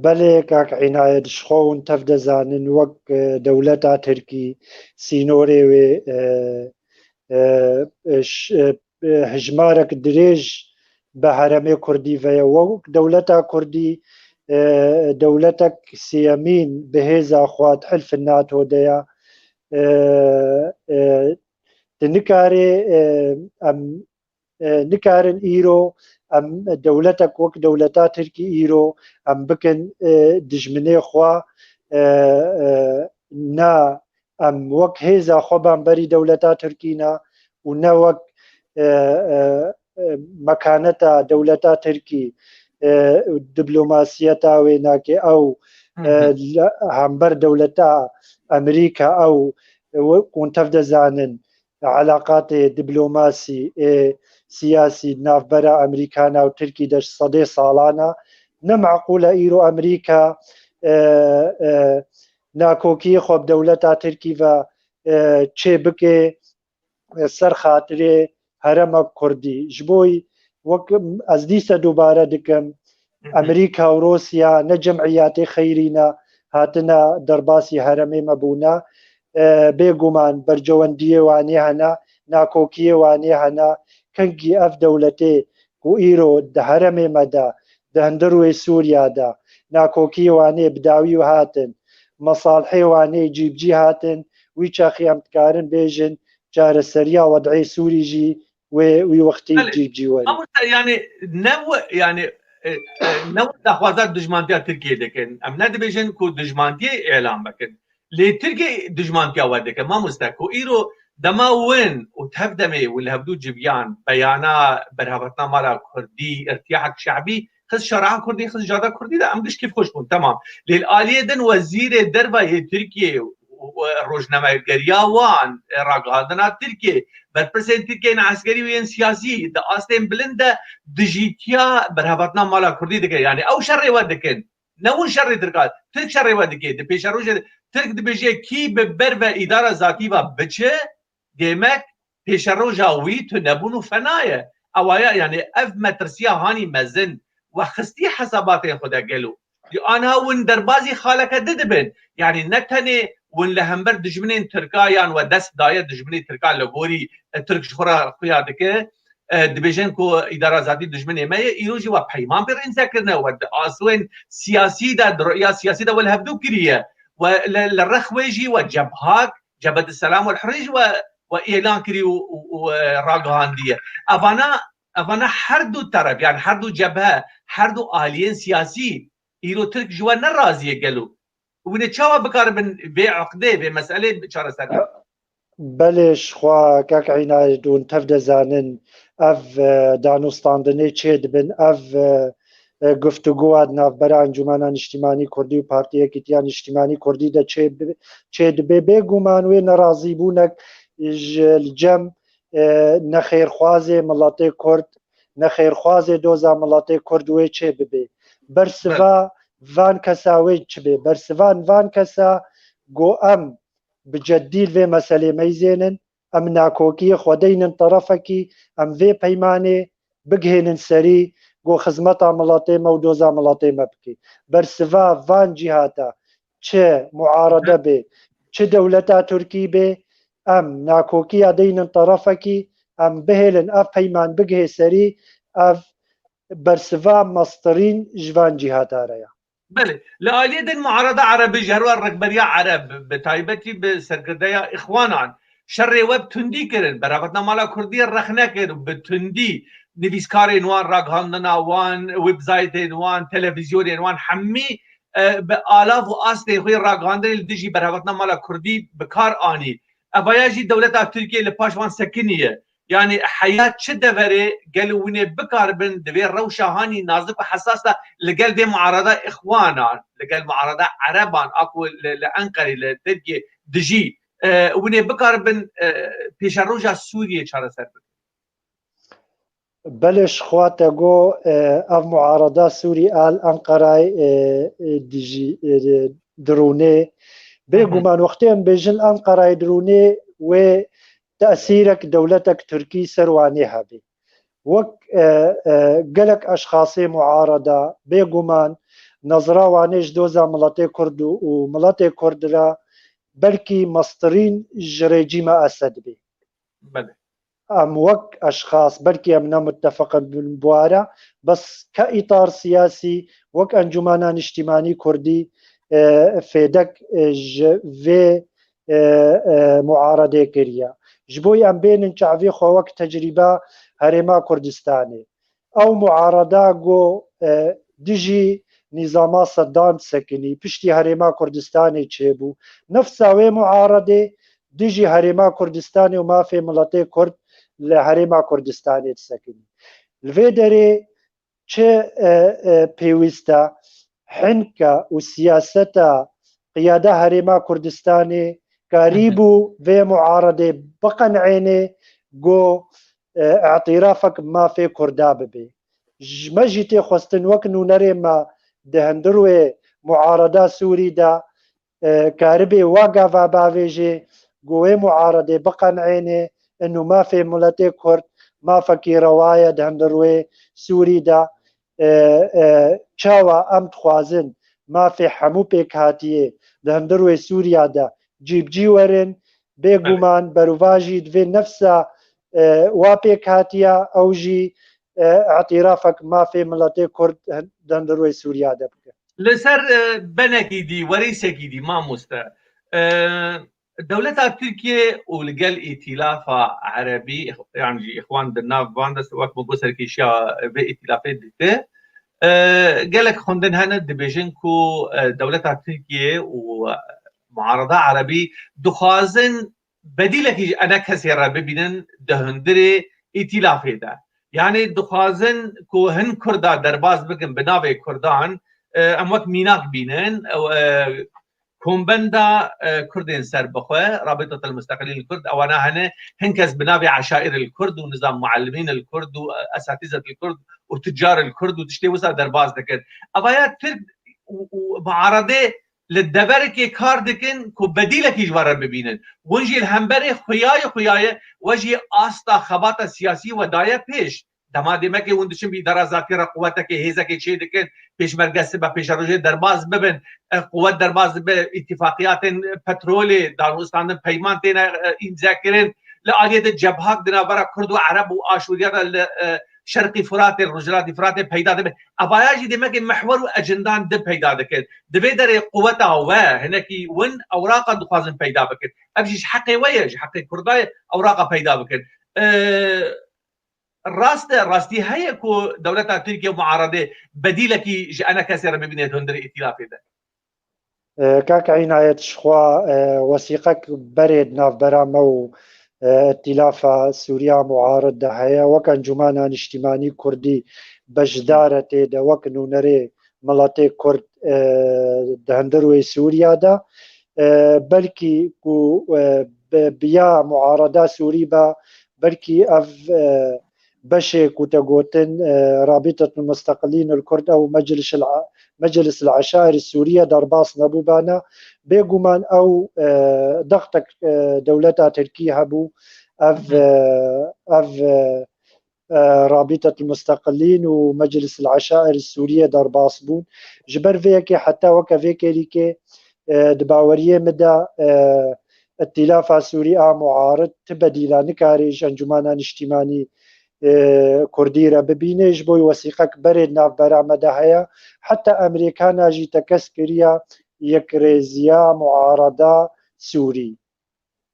belê kak Înayet, ji xwe hûn tev dizanin wek, e, dewleta Tirkî sînorê wê, e, e, e, ş-, e, e, hejmarek dirêj bi heremê Kurdî ve ye. Wek dewleta Kurdî, e, dewletek sêyemîn bi hêza xwe di hilfin NATO de ye. E, e, tu nikarê, e, em, e, nikarin îro em dewletek wek dewleta Tirkî îro em bikin, e, dijminê xwe, e, e, na em wek hêza xwe bamberî dewleta Tirkî ne û ne wek, e, e, e, mekaneta dewleta Tirkî, e, diplomasiyeta wê nake ew, Hı e, hı. li hember dewleta Amerîka ew, e, wek hûn tev dizanin, elaqatê diplomasî, ê siyasî navbera Amerîkana û Tirkî de ji sedê salan e. Ne meqûl e îro Amerîka, e, e, nakokiyê xwe bi dewleta Tirkî ve, e, çê bike, e, ser xatirê herema Kurdî. Ji bo wek ez dîse dubare dikim, Hı hı. Amerîka û Rûsya ne cemiyatê xeyrî ne, hatine derbasî heremê me bûne. E, bêguman bercewendiyê wanê hene, nakokiyê wanê hene. Kengî ev dewletê ku îro di heremê me de, di hundir wê Sûriya de, nakokiyê wanê bi dawî hatin, mesalhê wanê cî bi cî hatin, wî çaxî em dikarin bêjin çareseriya wed'ê Sûrî jî wê wî wextî Belê. cî bi cî were. Mamoste, yani ne we-, yani, e, e, ne we daxwaza dijmantiya Tirkiyê dikin. Em ne dibêjin ku dijmantiyê îlan bikin. Lê Tirkiye dijmantiya we dike, mamoste, ku îro dema win û tevdemê win li hevdû civiyan beyana berhevatina mala Kurdî, irtiyahek şe'bî, xist şareha Kurdî, xist cada Kurdî de em giş kêfxweş bûn, temam. Lê li aliyê din wezîrê derve yê Tirkiye û, û rojnamegeriya wan, e, ragihandina Tirkiye, berpirsên Tirkiye yên eskerî û yên siyasî di astên bilind de dijîtiya berhevatina mala Kurdî dike. Yani ew şerê we dikin. Ne hûn şerê Tirkan, Tirk şerê we dike. Di pêşerojê de Tirk dibêje kî bi ber ve îdara zatî ve biçe, demek pêşeroja wî tunebûn û fena ye. Ewa ye, yani ev metirsiya hanî mezin we xistî hesabatên xwe de gelo. Ji aniha hûn derbazî xaleke di dibin. Yani ne tenê hûn li hember dijminên Tirka yan we dest daye dijminê Tirka li gorî, e, Tirk ji xwe re xuya dike, e, dibêjin ku îdara zatî dijminê me ye, îro jî we peyman pê rênce kirine, we di astên siyasî de, di rêya siyasî de we li hevdû kiriye. We li, li rex wê jî we cebhak, Cebhet Selam wal Hurrî jî we, we îlan kirî û, û, û, e, ragihandiye. Evana, evana her du teref, yani her du cebhe, her du aliyên siyasî îro Tirk ji we ne razî ye gelo? Hûn ê çawa bikaribin vê eqdê, vê meselê çareser bikin? Belê, ji xwe kek Înayet hûn tev dizanin, ev, e, danûstandinê çê dibin, ev, e, e, guftûgoya di navbera Encûmena Niştîmanî Kurdî û Partî Yekîtiya Niştîmanî Kurdî de çê bi-, çê dibe. Bêguman wê nerazîbûnek ji li cem, e, nexêrxwazê miletê Kurd, nexêrxwazê doza miletê Kurd wê çê bibe. Bersiva Belê. van kesa wê çi be? Bersivan van kesa ku em bi ceddî li vê meselê meyzênin, em nakokiyê xwe deynin terefekî, em vê peymanê bigihênin serî, ku xizmeta miletê me û doza miletê me bike. Bersiva van cîhata, çi muarede bê, çi dewleta Tirkî bê, em nakokiya deynin terefekî, em bihêlin ev peyman bigihê serî, ev bersiva mestirîn ji van cîhata re ya. Belê. Li aliyê din muarada erebî jî her wa rikberiya ereb, bi taybetî bi serkirdeya îxwanan, şerê we bi tundî kirin. Berhevetina mala kurdî rexne kir û bi tundî nivîskarên wan, ragihandina wan, websaytên wan, televîzyonên wan hemî, e, bi alav û astên xwe yê ragihandinê li dijî berhevetina mala kurdî bi kar anî. Evaya jî dewleta Tirkiyê li paş wan sekiniye. Yanî heya çi deverê gelo hûn ê bikaribin di vê rewşa hanî nazik û hesas de li gel vê muarada îxwanan, li gel muarada ereban a ku li, li Enqerê, li Tirkiyê dijî, e, hûn ê bikaribin, e, pêşeroja Sûriyê çareser bikin? Belê, ji xwe te got, e, ev muarada Sûrî a li Enqerayê, e, e, dijî, e, dirûnê. Bêguman wextê em bêjin Enqerayê dirûnê, wê tesîrek dewletek Tirkî ser wanê hebê. Wek, e, e, gelek eşxasê muarada, bêguman nezra wanê ji doza miletê Kurd û, û miletê Kurd re belkî mestirîn ji rejîma Esed bê. Belê. Em wek eşxas, belkî em ne muttefiq in bi ware, bes ke îtar siyasî, wek Encûmena Niştîmanî Kurdî, e, fêdek, e, ji vê, e, e, muaredê kiriye. Ji bo em bênin çavê xwe wek tecrîba Herêma Kurdistanê. Ew muarada ku, e, dijî nîzama Seddam sekinî, piştî Herêma Kurdistanê çêbû. Nefsa wê muaredê dijî Herêma Kurdistanê û mafê miletê Kurd li Herêma Kurdistanê disekinî. Li vê derê çi, e, e, pêwîst e, hinka û siyaseta qiyada Herêma Kurdistanê karîbû vê muaredê biqen'ênê ku, e, îtirafek bi mafê Kurda bibe. Ji me jî tê xwestin wek nûnerê me di hundir wê muareda Sûrî de, e, karibê wa gava bavêjê ku wê muaredê biqen'ênê, inu mafê miletê Kurd mafekî rewa ye di hundir wê Sûrî de, e, e, çawa em dixwazin mafê hemû pêkhatiyê di hundir wê Sûriya de cîbicî werin, bêguman berovajî divê nefsa, e, wa pêkhatiya ew jî, e, îtirafek mafê miletê Kurd di hundir wê Sûriya de bike. Li ser, e, benekî dî, werîsekî dî, mamoste. E, dewleta Tirkiye û li gel Îtîlafa Erebî, yan jî Îxwan di nav van de, wek min got, serkêşiya vê îtîlafê dike. E, gelek xwendin hene dibêjin ku, e, dewleta Tirkiye û, e, muarada Erebî dixwazin bedîlekî ji enekesê re bibînin di hundirê îtîlafê de. Yanî dixwazin ku hin Kurda derbas bikin bi navê Kurdan, e, em wek mînak bînin, ew, e, kombenda, e, Kurdên serbixwe, Rabîtatul Musteqilîn Kurd, ewana hene hin kes bi navê Eşaîr el Kurd û nizam muallimîn el Kurd û, e, esatîzet el Kurd û tucar el Kurd û tiştê wisa derbas dikin. Evaya Tirk û, û muaredê li deverekê kar dikin ku bedîlekî ji we re bibînin. Hûn jî li hemberê xuyayê xuyayê we jî asta xebata siyasî we daye pêş. Dema demekê hûn diçin bi îdara zatî re quwetekê, hêzekê çê dikin, pêşmerge sibe pêşerojê derbas bibin, e, quwet derbas dibe, îtîfaqiyatên petrolê, danûstandin peyman têne, e, îmze kirin. Li aliyê de cebhak di navbera Kurd û Ereb û Aşûriya de li, e, Şerqî Furatê, Rojhilatî Furatê peyda dibe. Evaya jî demekê mihwer û ecindan di peyda dikin. Di vê derê quweta we, hinekî win ewraqa dixwazin peyda bikin. Ev jî ji heqê we ye, ji heqê Kurda ye, ewraqa peyda bikin. E, rast e, rastî heye ku dewleta Tirkiye muaredê bedîlekî ji enekesê re bibîne di hundirê îtîlafê de. E, kak Înayet, ji xwe, e, wesîqek berê di navbera me û, e, Îtîlafa Sûriya Muarid de heye. Wek Encûmena Niştîmanî Kurdî beşdar e tê de, wek nûnerê miletê Kurd, e, di hundir wê Sûriya de. E, belkî ku, e, bi, bi ya muareda Sûrî be, belkî ev, e, beşê ku te gotin, e, Rabîtetul Musteqilîn el Kurd ew Meclis el, Meclis el Eşair Sûriye derbas nebûbana. Bêguman ew, e, dextek, e, dewleta Tirkî hebû, ev, e, ev, e, e, Rabîtetul Musteqilîn û Meclis el Eşair Sûriye derbas bûn. Ji ber vê yekê heta weke vê kêlîkê, e, di baweriyê min de, e, Îtîlafa Sûrî a muarid ti bedîla nikare ji Encûmena Niştîmanî e, Kurdî re bibîne. Ji bo wesîqek berê di navbera me de heye. Heta Amerîkana jî tekez kiriye yekrêziya muarada Sûrî.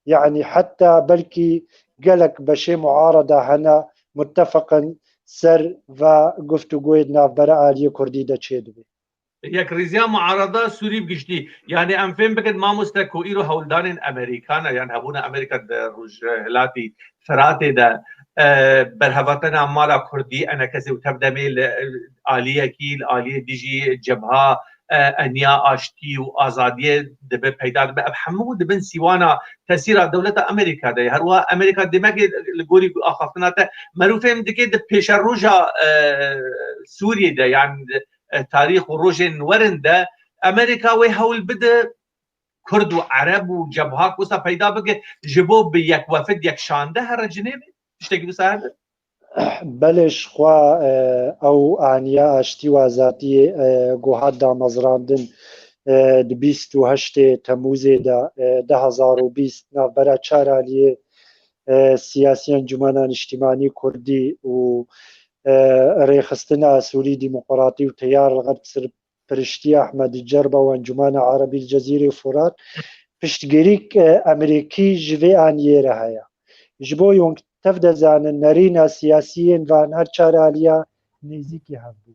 Yanî heta belkî gelek beşê muarada hene mutefeqin ser va guftûgoyê di navbera aliyê Kurdî de çêdibe. Yekrêziya muarada Sûrî bi giştî. Yanî em fêm bikin mamoste ku îro hewldanên Amerîkana, yan hebûna Amerîka di Rojhilatî Firatê de, e, berhevatina mala Kurdî, enekesê û tevdemê li, e, aliyekî, li aliyê dijî cebha, e, eniya aştî û azadiyê dibe peyda dibe. Ev hemû dibin sîwana tesîra dewleta Amerîka de. Her wiha Amerîka demekê li gorî axaftina te merû fêm dike di pêşeroja, e, Sûriyê de, yan, e, tarîx û rojên werin de Amerîka wê hewl bide Kurd û Ereb û cebha wisa peyda bike ji bo bi yekwefid, yekşande here Cinêvê? Tiştekî wisa hebe? Belê, ji xwe, e, ew aniya aştî û azadiyê, e, ku hat damezrandin, e, di bîst û heştê Temûzê de, e, du hezar û bîst navbera çar aliyê, e, siyasî, Encûmena Niştîmanî Kurdî û, e, Rêxistina Sûrî Demokratî û Teyar li Xerb Sir Piriştiya Ehmed Cerba û Encûmena Erebî li Cezîrê Furat, piştgirîk, e, Amerîkî ji vê aniyê re heye. Ji bo hûn tev dizanin, nerîna siyasî yên van her çar aliya nêzîkî hev bû.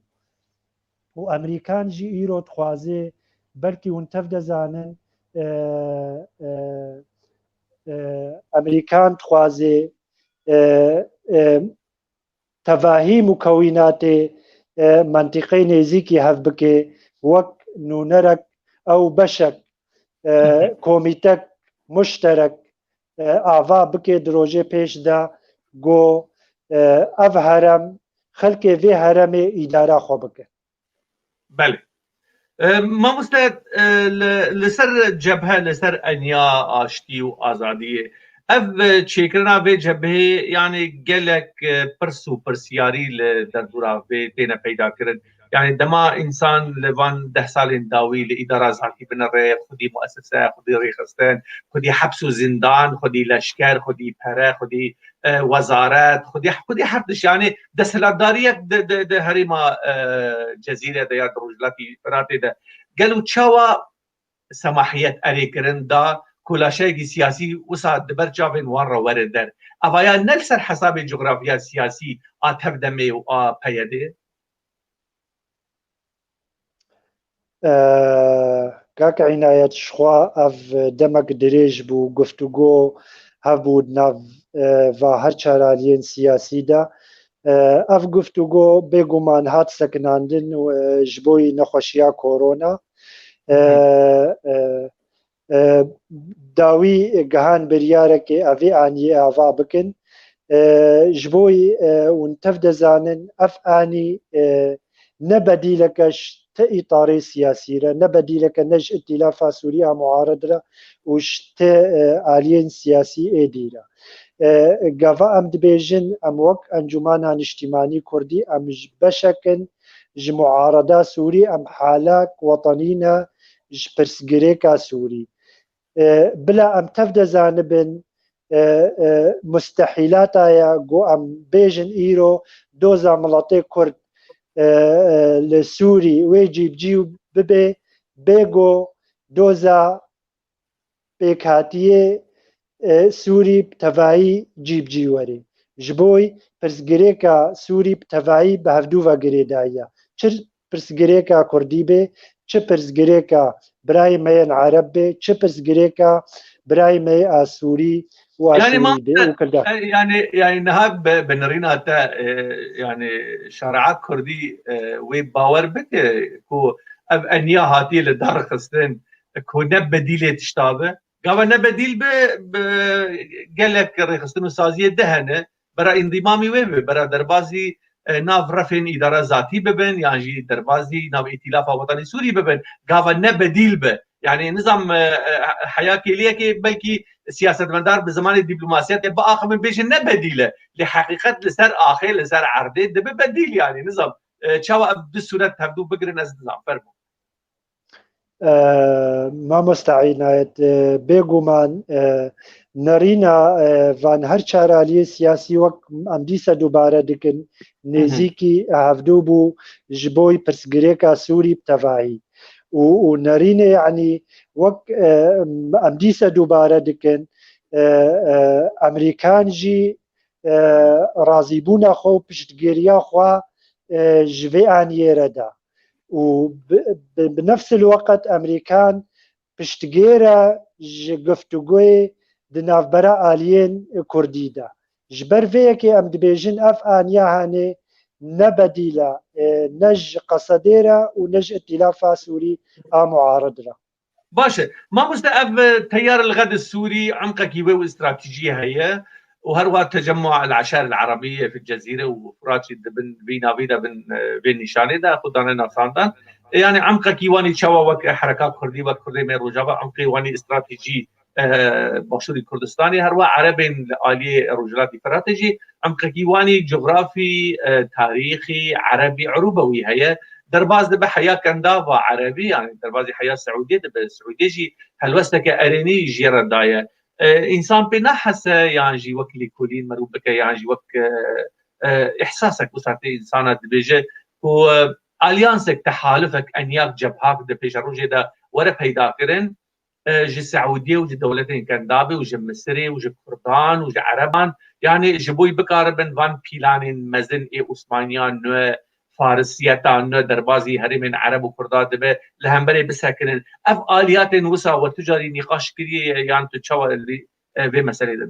Û Amerîkan jî îro dixwaze, belkî hûn tev dizanin, e, e, e, Amerîkan dixwaze, e, e, tevahî mukewînatê, e, mentîqeyê nêzîkî hev bike, wek nûnerek ew beşek, e, Hı hı. komîtek muşterek, e, ava bike di rojê pêş de, ku, e, ev herem, xelkê vê heremê îdara xwe bike. Belê. E, mamoste, e, li, li ser cebhe, li ser eniya aştî û azadiyê, ev, e, çêkirina vê cebhê, yanî gelek, e, pirs û pirsiyarî li derdora vê têne peyda kirin. Yanî dema însan li van deh salên dawî li îdara zatî binere, xwedî muesese, xwedî rêxistin, xwedî heps û zindan, xwedî leşker, xwedî pere, xwedî, e, wezaret, xwedî, xwedî her tişt, yanî desthilatdariyek di, di, di herêma, e, Cezîrê de ya di Rojhilatî Firatê de. Gelo çawa semahiyet erê kirin da ku laşeyekî siyasî wisa di ber çavên wan re were der? Evaya ne li ser hesabê cografiya siyasî a tevdemê û a peyedê? E, Kak Înayet, ji xwe ev demek dirêj bû, guftûgo hebû di nav, e, va her çar aliyên siyasî de. E, ev guftûgo bêguman hat sekinandin, e, ji bo nexweşiya korona. E, Hı hı. e, e, dawî gihan biryarekê evê aniyê ava bikin. E, ji bo, e, hûn tev dizanin, ev anî, e, ne bedîleke ji ti îtarê siyasî re, ne bedîleke ne ji Îtîlafa Sûrî a muarid re û ji ti, e, aliyên siyasî êdî re. E, gava em dibêjin, em wek Encûmena Niştîmanî Kurdî, em ji beşek in ji muarada Sûrî, em halek wetenî ne ji pirsgirêka Sûrî. E, bila em tev de zanibin, e, e, mustehîlata ye ku em bêjin îro doza miletê Kurd, e, e, li Sûrî wê cî bi cî bibe, bê ku doza pêkhatiyê, e, Sûrî bi tevayî cî bi cî were. Ji bo pirsgirêka Sûrî bi tevayî bi hevdû ve girêdayî ye. Çi pirsgirêka Kurdî bê, çi pirsgirêka birayê me yên Ereb bê, çi pirsgirêka birayê me yê Asûrî û Yanî Aşûrî bê mamoste, û Kirda. e, yanî, yanî niha bi, bi nirîna te, e, yanî şareat Kurdî, e, wê bawer bike ku ev eniya hatiye li dar xistin, ku ne bedîlê tişta be. Gava ne bedîl be, bi gelek rêxistin û saziyê di hene, bera îndîmamî wê be, bera derbazî, e, nav refên îdara zatî bibin, yan jî derbazî nav Îtîlafa Wetanî Sûrî bibin. Gava ne bedîl be. Yanî nizam, e, e, heya kêliyekê belkî siyasetmedar bi zimanê dîplomasiyetê biaxivin bêjin ne bedîl e. Lê heqîqet li ser axê, li ser erdê dibe bedîl yanî nizam. E, çawa ev du sûret hevdû bigirin ez nizam. Fermo. E, Mamosta Înayet, e, bêguman, e, nerîna, e, van her çar aliyê siyasî wek em dîsa dubare dikin, nêzîkî hevdû bû ji bo pirsgirêka Sûrî bi tevahî. Û, û nerînê, yanî wek, e, em dîsa dubare dikin, e, e, Amerîkan jî, e, razîbûna xwe û piştgiriya xwe, e, ji vê aniyê re da. Û bi, bi, bi nefs el-weqt Amerîkan piştgêre ji guftûgoyê di navbera aliyên Kurdî de. Ji ber vê yekê em dibêjin ev aniya hanê ne bedîl e, e, ne ji Qesedê re û ne ji Îtîlafa Sûrî a muarid re. Baş e. Mamoste, ev, e, teyar el-Xed Sûrî emqekî wê û stratejiyê heye û her wiha Tecemmua el-Eşar el-Erebî fi Cezîre û Furat jî di bin vî navî de, bin, e, vê nîşanê de xwe dane nasandan. E, yanî emqekî wanî çawa wek hereka Kurdî, wek Kurdê me Rojava, emqê wanî stratejî, e, Başûrî Kurdistanê, her wiha Erebên li aliyê Rojhilatî Firatê jî emqekî wanî cografî, e, tarîxî, Erebî, Erûbewî heye. Derbaz dibe heya kendava Erebî, yanî derbazî heya Siûdiyê dibe. Siûdiyê jî helwesteke erênî jê re daye. E, însan pê nahese yan jî wek lêkolîn merû bike yan jî wek, e, e, îhsasek wisa tê însana dibêje ku, e, alyansek, tehalufek, enyaq, cebhak di pêşerojê de were peyda kirin, e, ji Siûdiyê û ji dewletên kendavê û ji Misirê û ji Kurdan û ji Ereban, yanî ji bo bikaribin van pîlanên mezin ê Osmaniyan nû, Farisiyeta nû derbazî herêmên Ereb û Kurda dibe, li hemberê bisekinin. Ev aliyatên wisa we tu carî nîqaş kiriye yan tu çawa li, e, vê meselê de?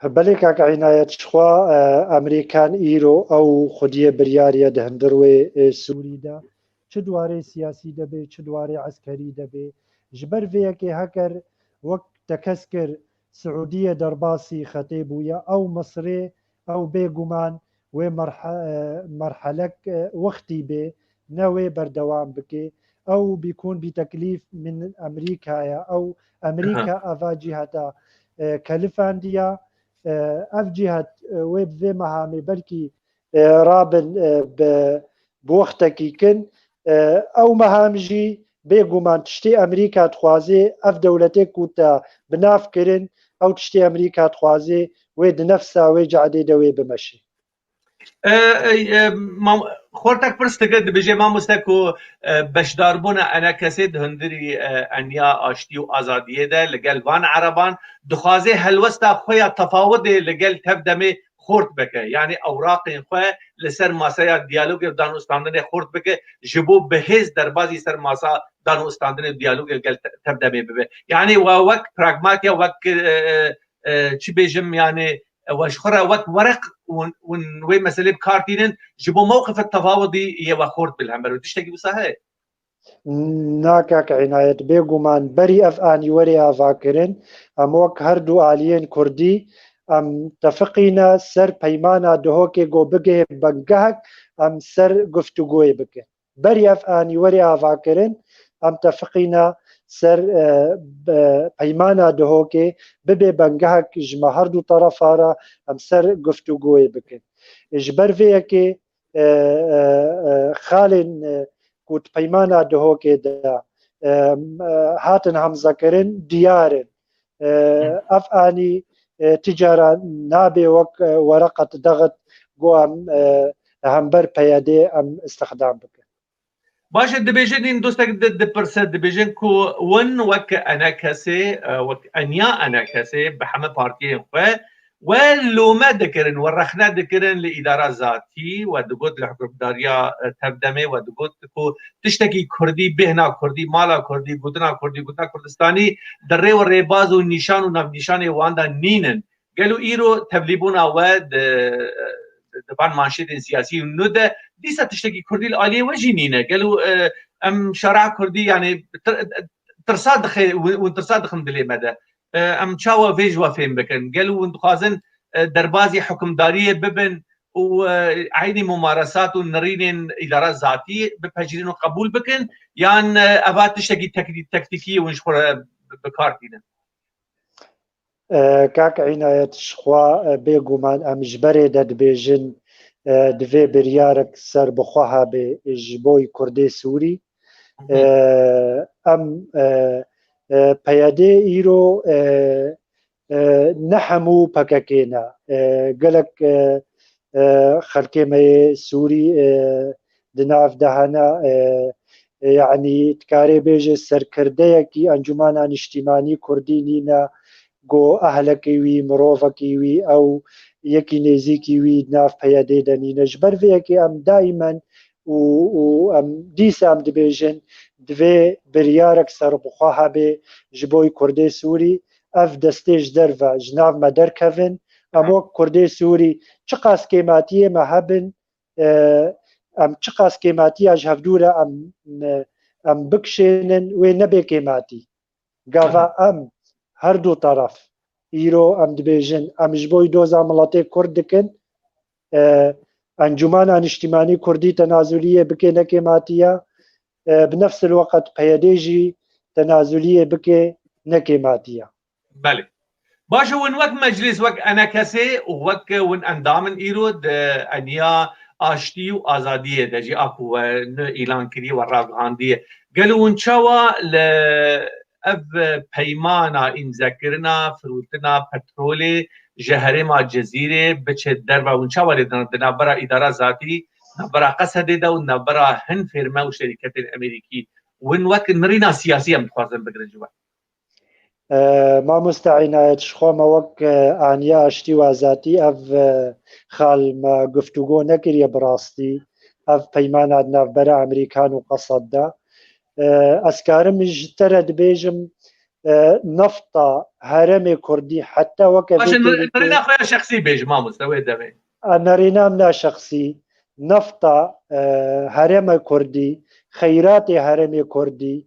Belê kak Înayet, jixwe, e, Amerîkan îro ew xwediyê biryariye di hundir wê, e, Sûrî de. Çi di warê siyasî de bê, çi di warê eskerî de bê. Ji ber vê yekê heker wek te kes kir Siûdiyê derbasî xetê bûye, ew Misirê, ew bêguman wê merhe-, e, merhelek, e, wextî bê, ne wê berdewam bike. Ew bîkûn bî teklîf min Amerîka ye. Ew Amerîka eva cîheta, e, kelifandiya. E, ev cîhet, e, wê bi vê mehamê belkî, e, rabin, e, bi, bi wextekî kin. E, ew meham jî bêguman tiştê Amerîka dixwazê, ev dewletê ku te bi nav kirin, ew tiştê Amerîka dixwazê wê di nefsa wê cadê de wê bimeşe. E, e, e, mam-, Xortek pirs dike, dibêje, mamoste, ku, e, beşdarbûna enekesê di hundirî, e, eniya aştî û azadiyê de li gel van ereban dixwaze helwesta xwe ya tefawidê li gel tevdemê xort bike. Yanî ewraqên xwe li ser maseya diyalogê û danûstandinê xort bike, ji bo bi hêz derbazî ser masa danûstandinê û diyalogê li gel te-, tevdemê bibe. Yanî we wek pragmatiya, wek, e, e, e, çi bêjim, yanî, e, we ji xwe re wek wereq hûn, hûn wê meselê bi kar tînin, ji bo mewqifê tefawidî yê we xort bi li hember wê. Tiştekî wisa heye? Na kak Înayet, bêguman berî ev anî were avakirin, em wek her du aliyên Kurdî, em tefiqîne ser peymana Duhokê ku bigihê bengehek, em ser guftûgoyê bikin. Berî ev anî were avakirin, em tefiqîne ser, e, be-, peymana Duhokê, bibe bengehek ji me her du terefa re, em ser guftûgoyê bikin. Ji ber vê yekê, e, e, e, xalên, e, ku di peymana Duhokê de, e, e, hatin hemzekirin diyar in. E, Hı. Ev anî, e, ti cara nabe wek, e, wereqet dexit ku em, e, hember P Y D'ê em îstixdam bikin. Baş e, dibêjin, dostek di-, dipirse, dibêjin ku win wek enekesê, e, wek eniya enekesê bi heme partiyên xwe we lome dikirin, we rexne dikirin li îdara zatî, we digot li hikûmdariya, e, tevdemê, we digot ku tiştekî Kurdî, bêhna Kurdî, mala Kurdî, gotina Kurdî, gotina Kurdistanî di rê û rêbaz û nîşan û navnîşanê wan de nînin. Gelo îro tevlîbûna we di, di van manşetên siyasî û nû de dîsa tiştekî Kurdî li aliyê we jî nîne? Gelo, e, em şara Kurdî, yanî tir-, tirsa dixe-, hûn, hûn tirsa dixin dilê me de? E, em çawa vê ji we fêm bikin? Gelo hûn dixwazin, e, derbazî hukimdariyê bibin û, e, eynî mumaresat û nirînên îdara zatî bipejirîn û qebûl bikin, yan, e, eva tiştekî teknî-, tektîkî ye hûn ji xwe re bi, bi kar tînin? E, kak Înayet, jixwe, e, bêguman em ji berê de dibêjin, e, divê biryarek serbixwe hebe ji bo Kurdê Sûrî. E, em, e, e, P Y D îro, e, e, ne hemû P K K ne. E, gelek, e, e, xelkê me yê Sûrî, e, di nav de hene, e, e, yanî dikarê bêje serkirdeyekî Encûmena Niştîmanî Kurdî nîne, ku ehlekî wî, mirovekî wî, ew yekî nêzîkî wî di nav P Y D de nîne. Ji ber vê yekê em daîmen û, û em dîsa em dibêjin, divê biryarek serbixwe hebe ji bo Kurdê Sûrî, ev destê ji derve ji nav me derkevin. Em wek Kurdê Sûrî çiqas kêmatiyê me hebin, e, em çiqas kêmatiya ji hevdû re em, em bikişênin, wê nebe kêmatî. Gava em her du taraf îro em dibêjin, em ji bo doza miletê Kurd dikin, e, Encûmana Niştîmanî Kurdî tenazuliyê bike ne kêmatiya, e, bi nefs el weqt P Y D jî tenazuliyê bike ne kêmatiya. Belê. Baş e, hûn wek meclis, wek enekesê û wek hûn endamin îro di eniya aştî û azadiyê de jî a ku we ne îlan kiriye, we ragihandiye. Gelo hûn çawa li ev peymana îmzekirina firûtina petrolê ji herêma Cezîrê biçe derve, hûn çawa lê didin di navbera îdara zatî, navbera Qesedê de û navbera hin fêrme û şerîketên Amerîkî? Win wek nirîna siyasî em dixwazin bigirin ji we. E, mamoste Înayet, ji xwe me wek, e, aniya aştî û azadî ev, e, xal me guftûgo nekiriye bi rastî. Ev peymana di navbera Amerîkan û Qesed de. E, ez karim ji te re dibêjim, e, nefta herêmê Kurdî heta weke Baş e, vê nir-, têrî nirîna xwe ya şexsî bêj, mamoste, wê demê. A, nirîna min a şexsî, nefta, e, herêmê Kurdî, xeyratê herêmê Kurdî,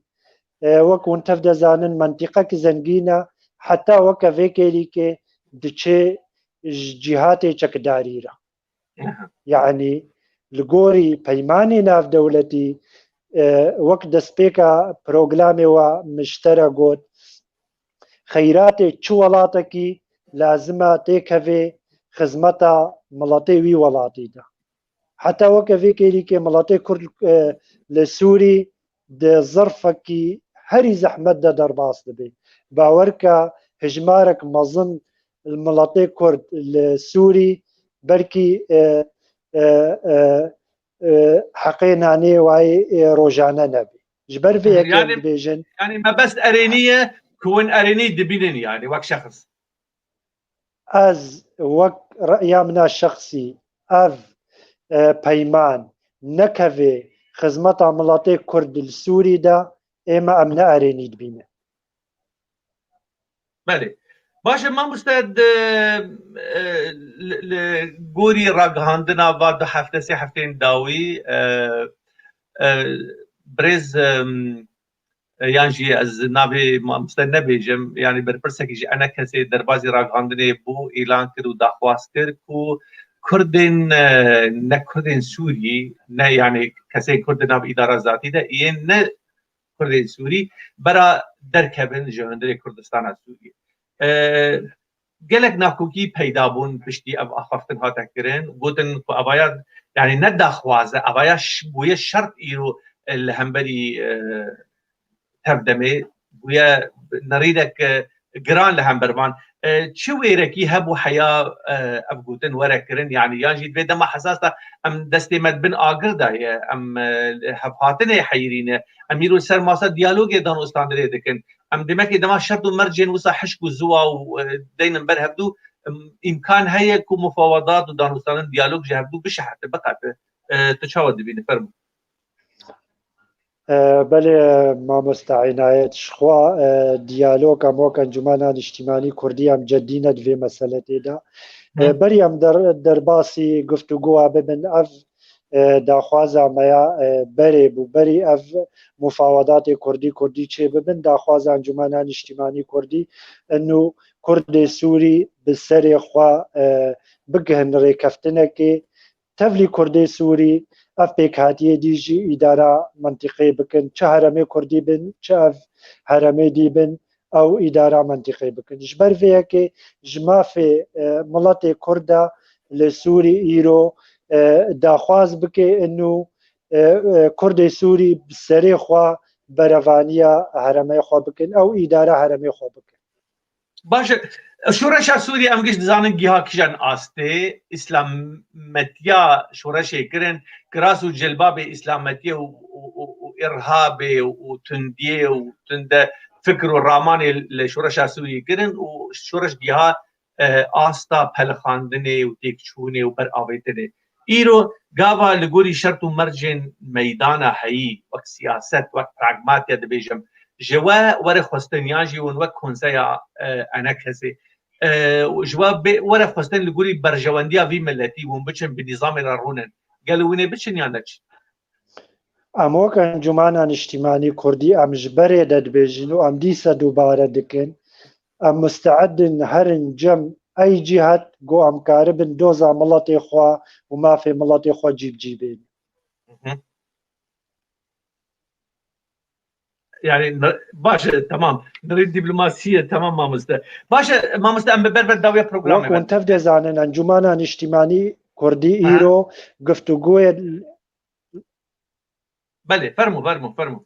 e, wek hûn tev de zanin, mentîqek zengîn e, heta weke vê kêlîkê diçe ji cîhatê çekdarî re. Yanî li gorî peymanê navdewletî, e, wek destpêka programê we min ji te re got, xeyratê çi welatekî lazim e têkeve xizmeta miletê wî welatî de. Heta weke vê kêlîkê miletê Kurd, e, li Sûrî di zirfekî herî zehmet de derbas dibe. Bawer ke hijmarek mezin miletê Kurd li Sûrî belkî, e, e, e, e, heqê nanê wayê, e, rojane nebe. Ji ber vê yekê em Yanî, dibêjin. Yanî mebest erênî ye ku hûn erênî dibînin, yanî wek şexs. Ez wek reya min a şexsî ev, e, peyman nekeve xizmeta miletê Kurd li Sûrî de, ême em ne erênî dibînin. Belê. Baş e, mamoste, di, e, li, li gorî ragihandina va du hefte, sê hefteyên dawî, e, e, birêz, e, e, yan jî ez navê mamoste nebêjim, yanî berpirsekî ji enekesê derbazî ragihandinê bû, îlan kir û daxwaz kir ku Kurdên, e, ne Kurdên Sûrî, ne, yanî kesên Kurd di nav îdara zatî de yên ne Kurdên Sûrî bera derkevin ji hundirê Kurdistana Sûriyê. E, gelek nakokî peyda bûn piştî ev axaftin hate kirin. Gotin ku evaya, yanî ne daxwaz e, evaya ş-, bûye şert îro, e, li hemberî, e, tevdemê bûye nerînek, e, giran li hember van. E, çi wêrekî hebû heya, e, ev gotin were kirin? Yanî yan jî di vê dema hesas de em destê me di bin agir de ye, em, e, hevhatinê heyirî ne. Em îro ser masa diyalogê danûstandirê dikin. Em demekê dema şert û mercên wisa hişk û ziwa û, e, deynin ber hevdû, em, îmkan heye ku mufawedat û danûstandin diyalog ji hevdû bişehete, biqete. E, tu çawa dibînî? Fermo. E, belê, mamoste Înayet, ji xwe, e, diyalog em wek Encûmena Niştîmanî Kurdî em cedî ne di vê meseletê de. E, Hı. Berî em der-, derbasî guftûgoya bibin, ev, e, daxwaza me ya, e, berê bû. Berî ev mufawedatê Kurdî Kurdî çê bibin, daxwaza Encûmena Niştîmanî Kurdî, inu Kurdê Sûrî bi serê xwe, e, bigihin rêkeftinekê, tevlî Kurdê Sûrî ev pêkhatiyê dî jî îdara mentîqê bikin, çi heremê Kurdî bin, çi ev heremê dî bin, ew îdara mentîqê bikin. Ji ber vê yekê ji mafê, e, miletê Kurd de li Sûrî îro, e, daxwaz bike inu e, e, Kurdê Sûrî bi serê xwe berevaniya herêmê xwe bikin, ew îdara herêmê xwe bikin. Baş e, şoreşa Sûriyê em giş dizanin giha kîjan astê, îslametiya şoreşê kirin, kiras û cilbabê îslametiyê û, û, û, û îrhabê û tundiyê û tunde fikr û ramanê li şoreşa Sûriyê kirin û şoreş giha, e, asta pelixandinê û têkçûnê û beravêtinê. Îro gava li gorî şert û mercên meydana heyî, wek siyaset, wek pragmatiya dibêjim, ji we were xwestin yan jî hûn wek konseya, e, enekesê, e, ji we bê, were xwestin li gorî berjewendiya vî miletî hûn biçin bi nîzamê re rûnin. Gelo hûn ê biçin yan neçin? Em wek Encûmena Niştîmanî Kurdî em ji berê de dibêjin û em dîsa dubare dikin. Em musteed in herin cem ey cî hat ku em karibin doza miletê xwe û mafê miletê xwe cî bi cî bênin. Hı hı. Yani, ne-, baş e, tamam. Nirê dîplomasî ye, tamam mamoste. Baş e, mamoste, em bi ber ber dawiya programê Wek hûn tev dizanin, Encûmena Niştîmanî Kurdî Aha. îro guftûgoyê Belê, fermo, fermo, fermo.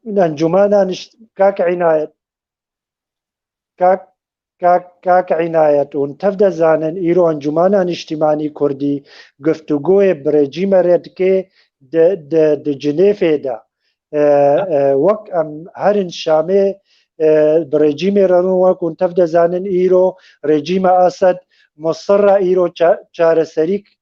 Encûmena Niş-, Kak Înayet, Kak, Kak, Kak Înayet, hûn tev dizanin, îro Encûmena Niştîmanî Kurdî guftûgoyê bi rejîmê re dike di, di, di Cinêfê de. E, e, wek em herin Şamê, e, bi rejîmê re rûn, wek hûn tev dizanin, îro rejîma Esed musirre îro ça-, çareserîk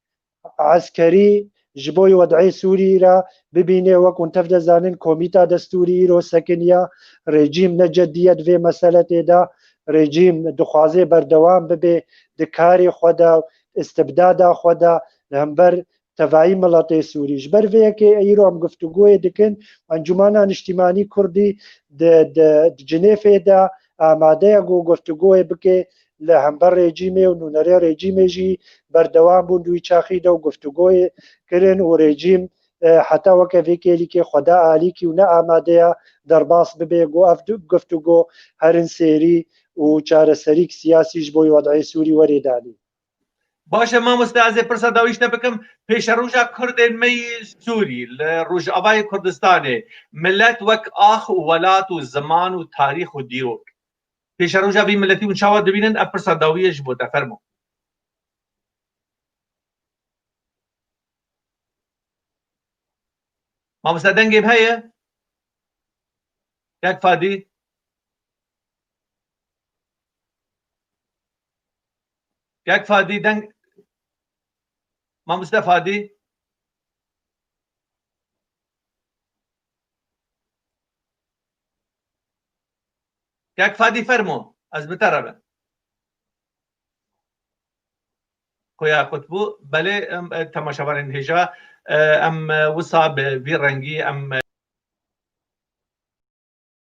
eskerî ji bo wed'ê Sûrî re bibîne. Wek hûn tev dizanin, komîta destûrî îro sekiniya, rejîm ne cediyet vê meseletê de, rejîm dixwaze berdewam bibe di karê xwe de, istibdada xwe de, li hember tevayî miletê Sûrî. Ji ber vê yekê îro em guftûgoyê dikin, Encûmena Niştîmanî Kurdî di, di, di Cinêfê de amade ye ku guftûgoyê bike li hember rejîmê û nûnerê rejîmê jî berdewam bûn di wî çaxî de û guftûgoyê kirin û rejîm, e, heta weke vê kêlîkê xwe da alîkî û ne amade ye derbas bibe ku ev du-, guftûgo herin sêrî û çareserîk siyasî ji bo wed'ê Sûrî werê danî. Baş e mamoste, ez ê pirsa dawî ji te bikim. Pêşeroja Kurdên me yî Sûrî li Rojavayê Kurdistanê, milet wek ax û welat û ziman û tarîx û dîrok. Pêşeroja vî miletî hûn çawa dibînin? Ev pirsa dawî ye ji bo te, fermo. Mamoste, dengê me heye? Kek Fadî? Kek Fadî, deng, Mamoste Fadî? Kek Fadî, fermo, ez bi te re be. Xuya qut bû. Belê, em, e, temaşevanên hêja, e, em, e, wisa bi vî rengî em, e,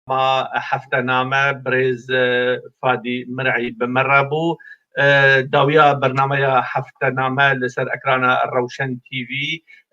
ma heftename birêz, e, Fadî Mir'î bi me re bû. E, dawiya bernameya heftename li ser ekrana Rewşen T V.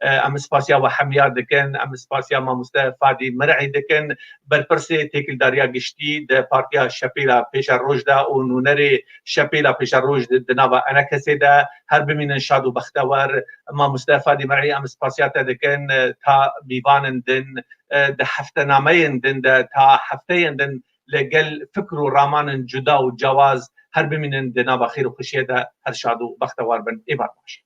E, em spasiya we hemiya dikin, em spasiya mamoste Fadî Mir'î dikin, berpirsê têkildariya giştî di Partiya Şepêla Pêşeroj de û nûnerê Şepêla Pêşeroj di, di nava enekesê de. Her bimînin şad û bextewer. Mamoste Fadî Mir'î, em spasiya te dikin, e, ta mîvanên din, e, di heftenameyên din de, ta hefteyên din li gel fikr û ramanên cuda û cewaz her bimînin di nava xêr û xweşiyê de. Her şad û bextewar bin. Êvar baş.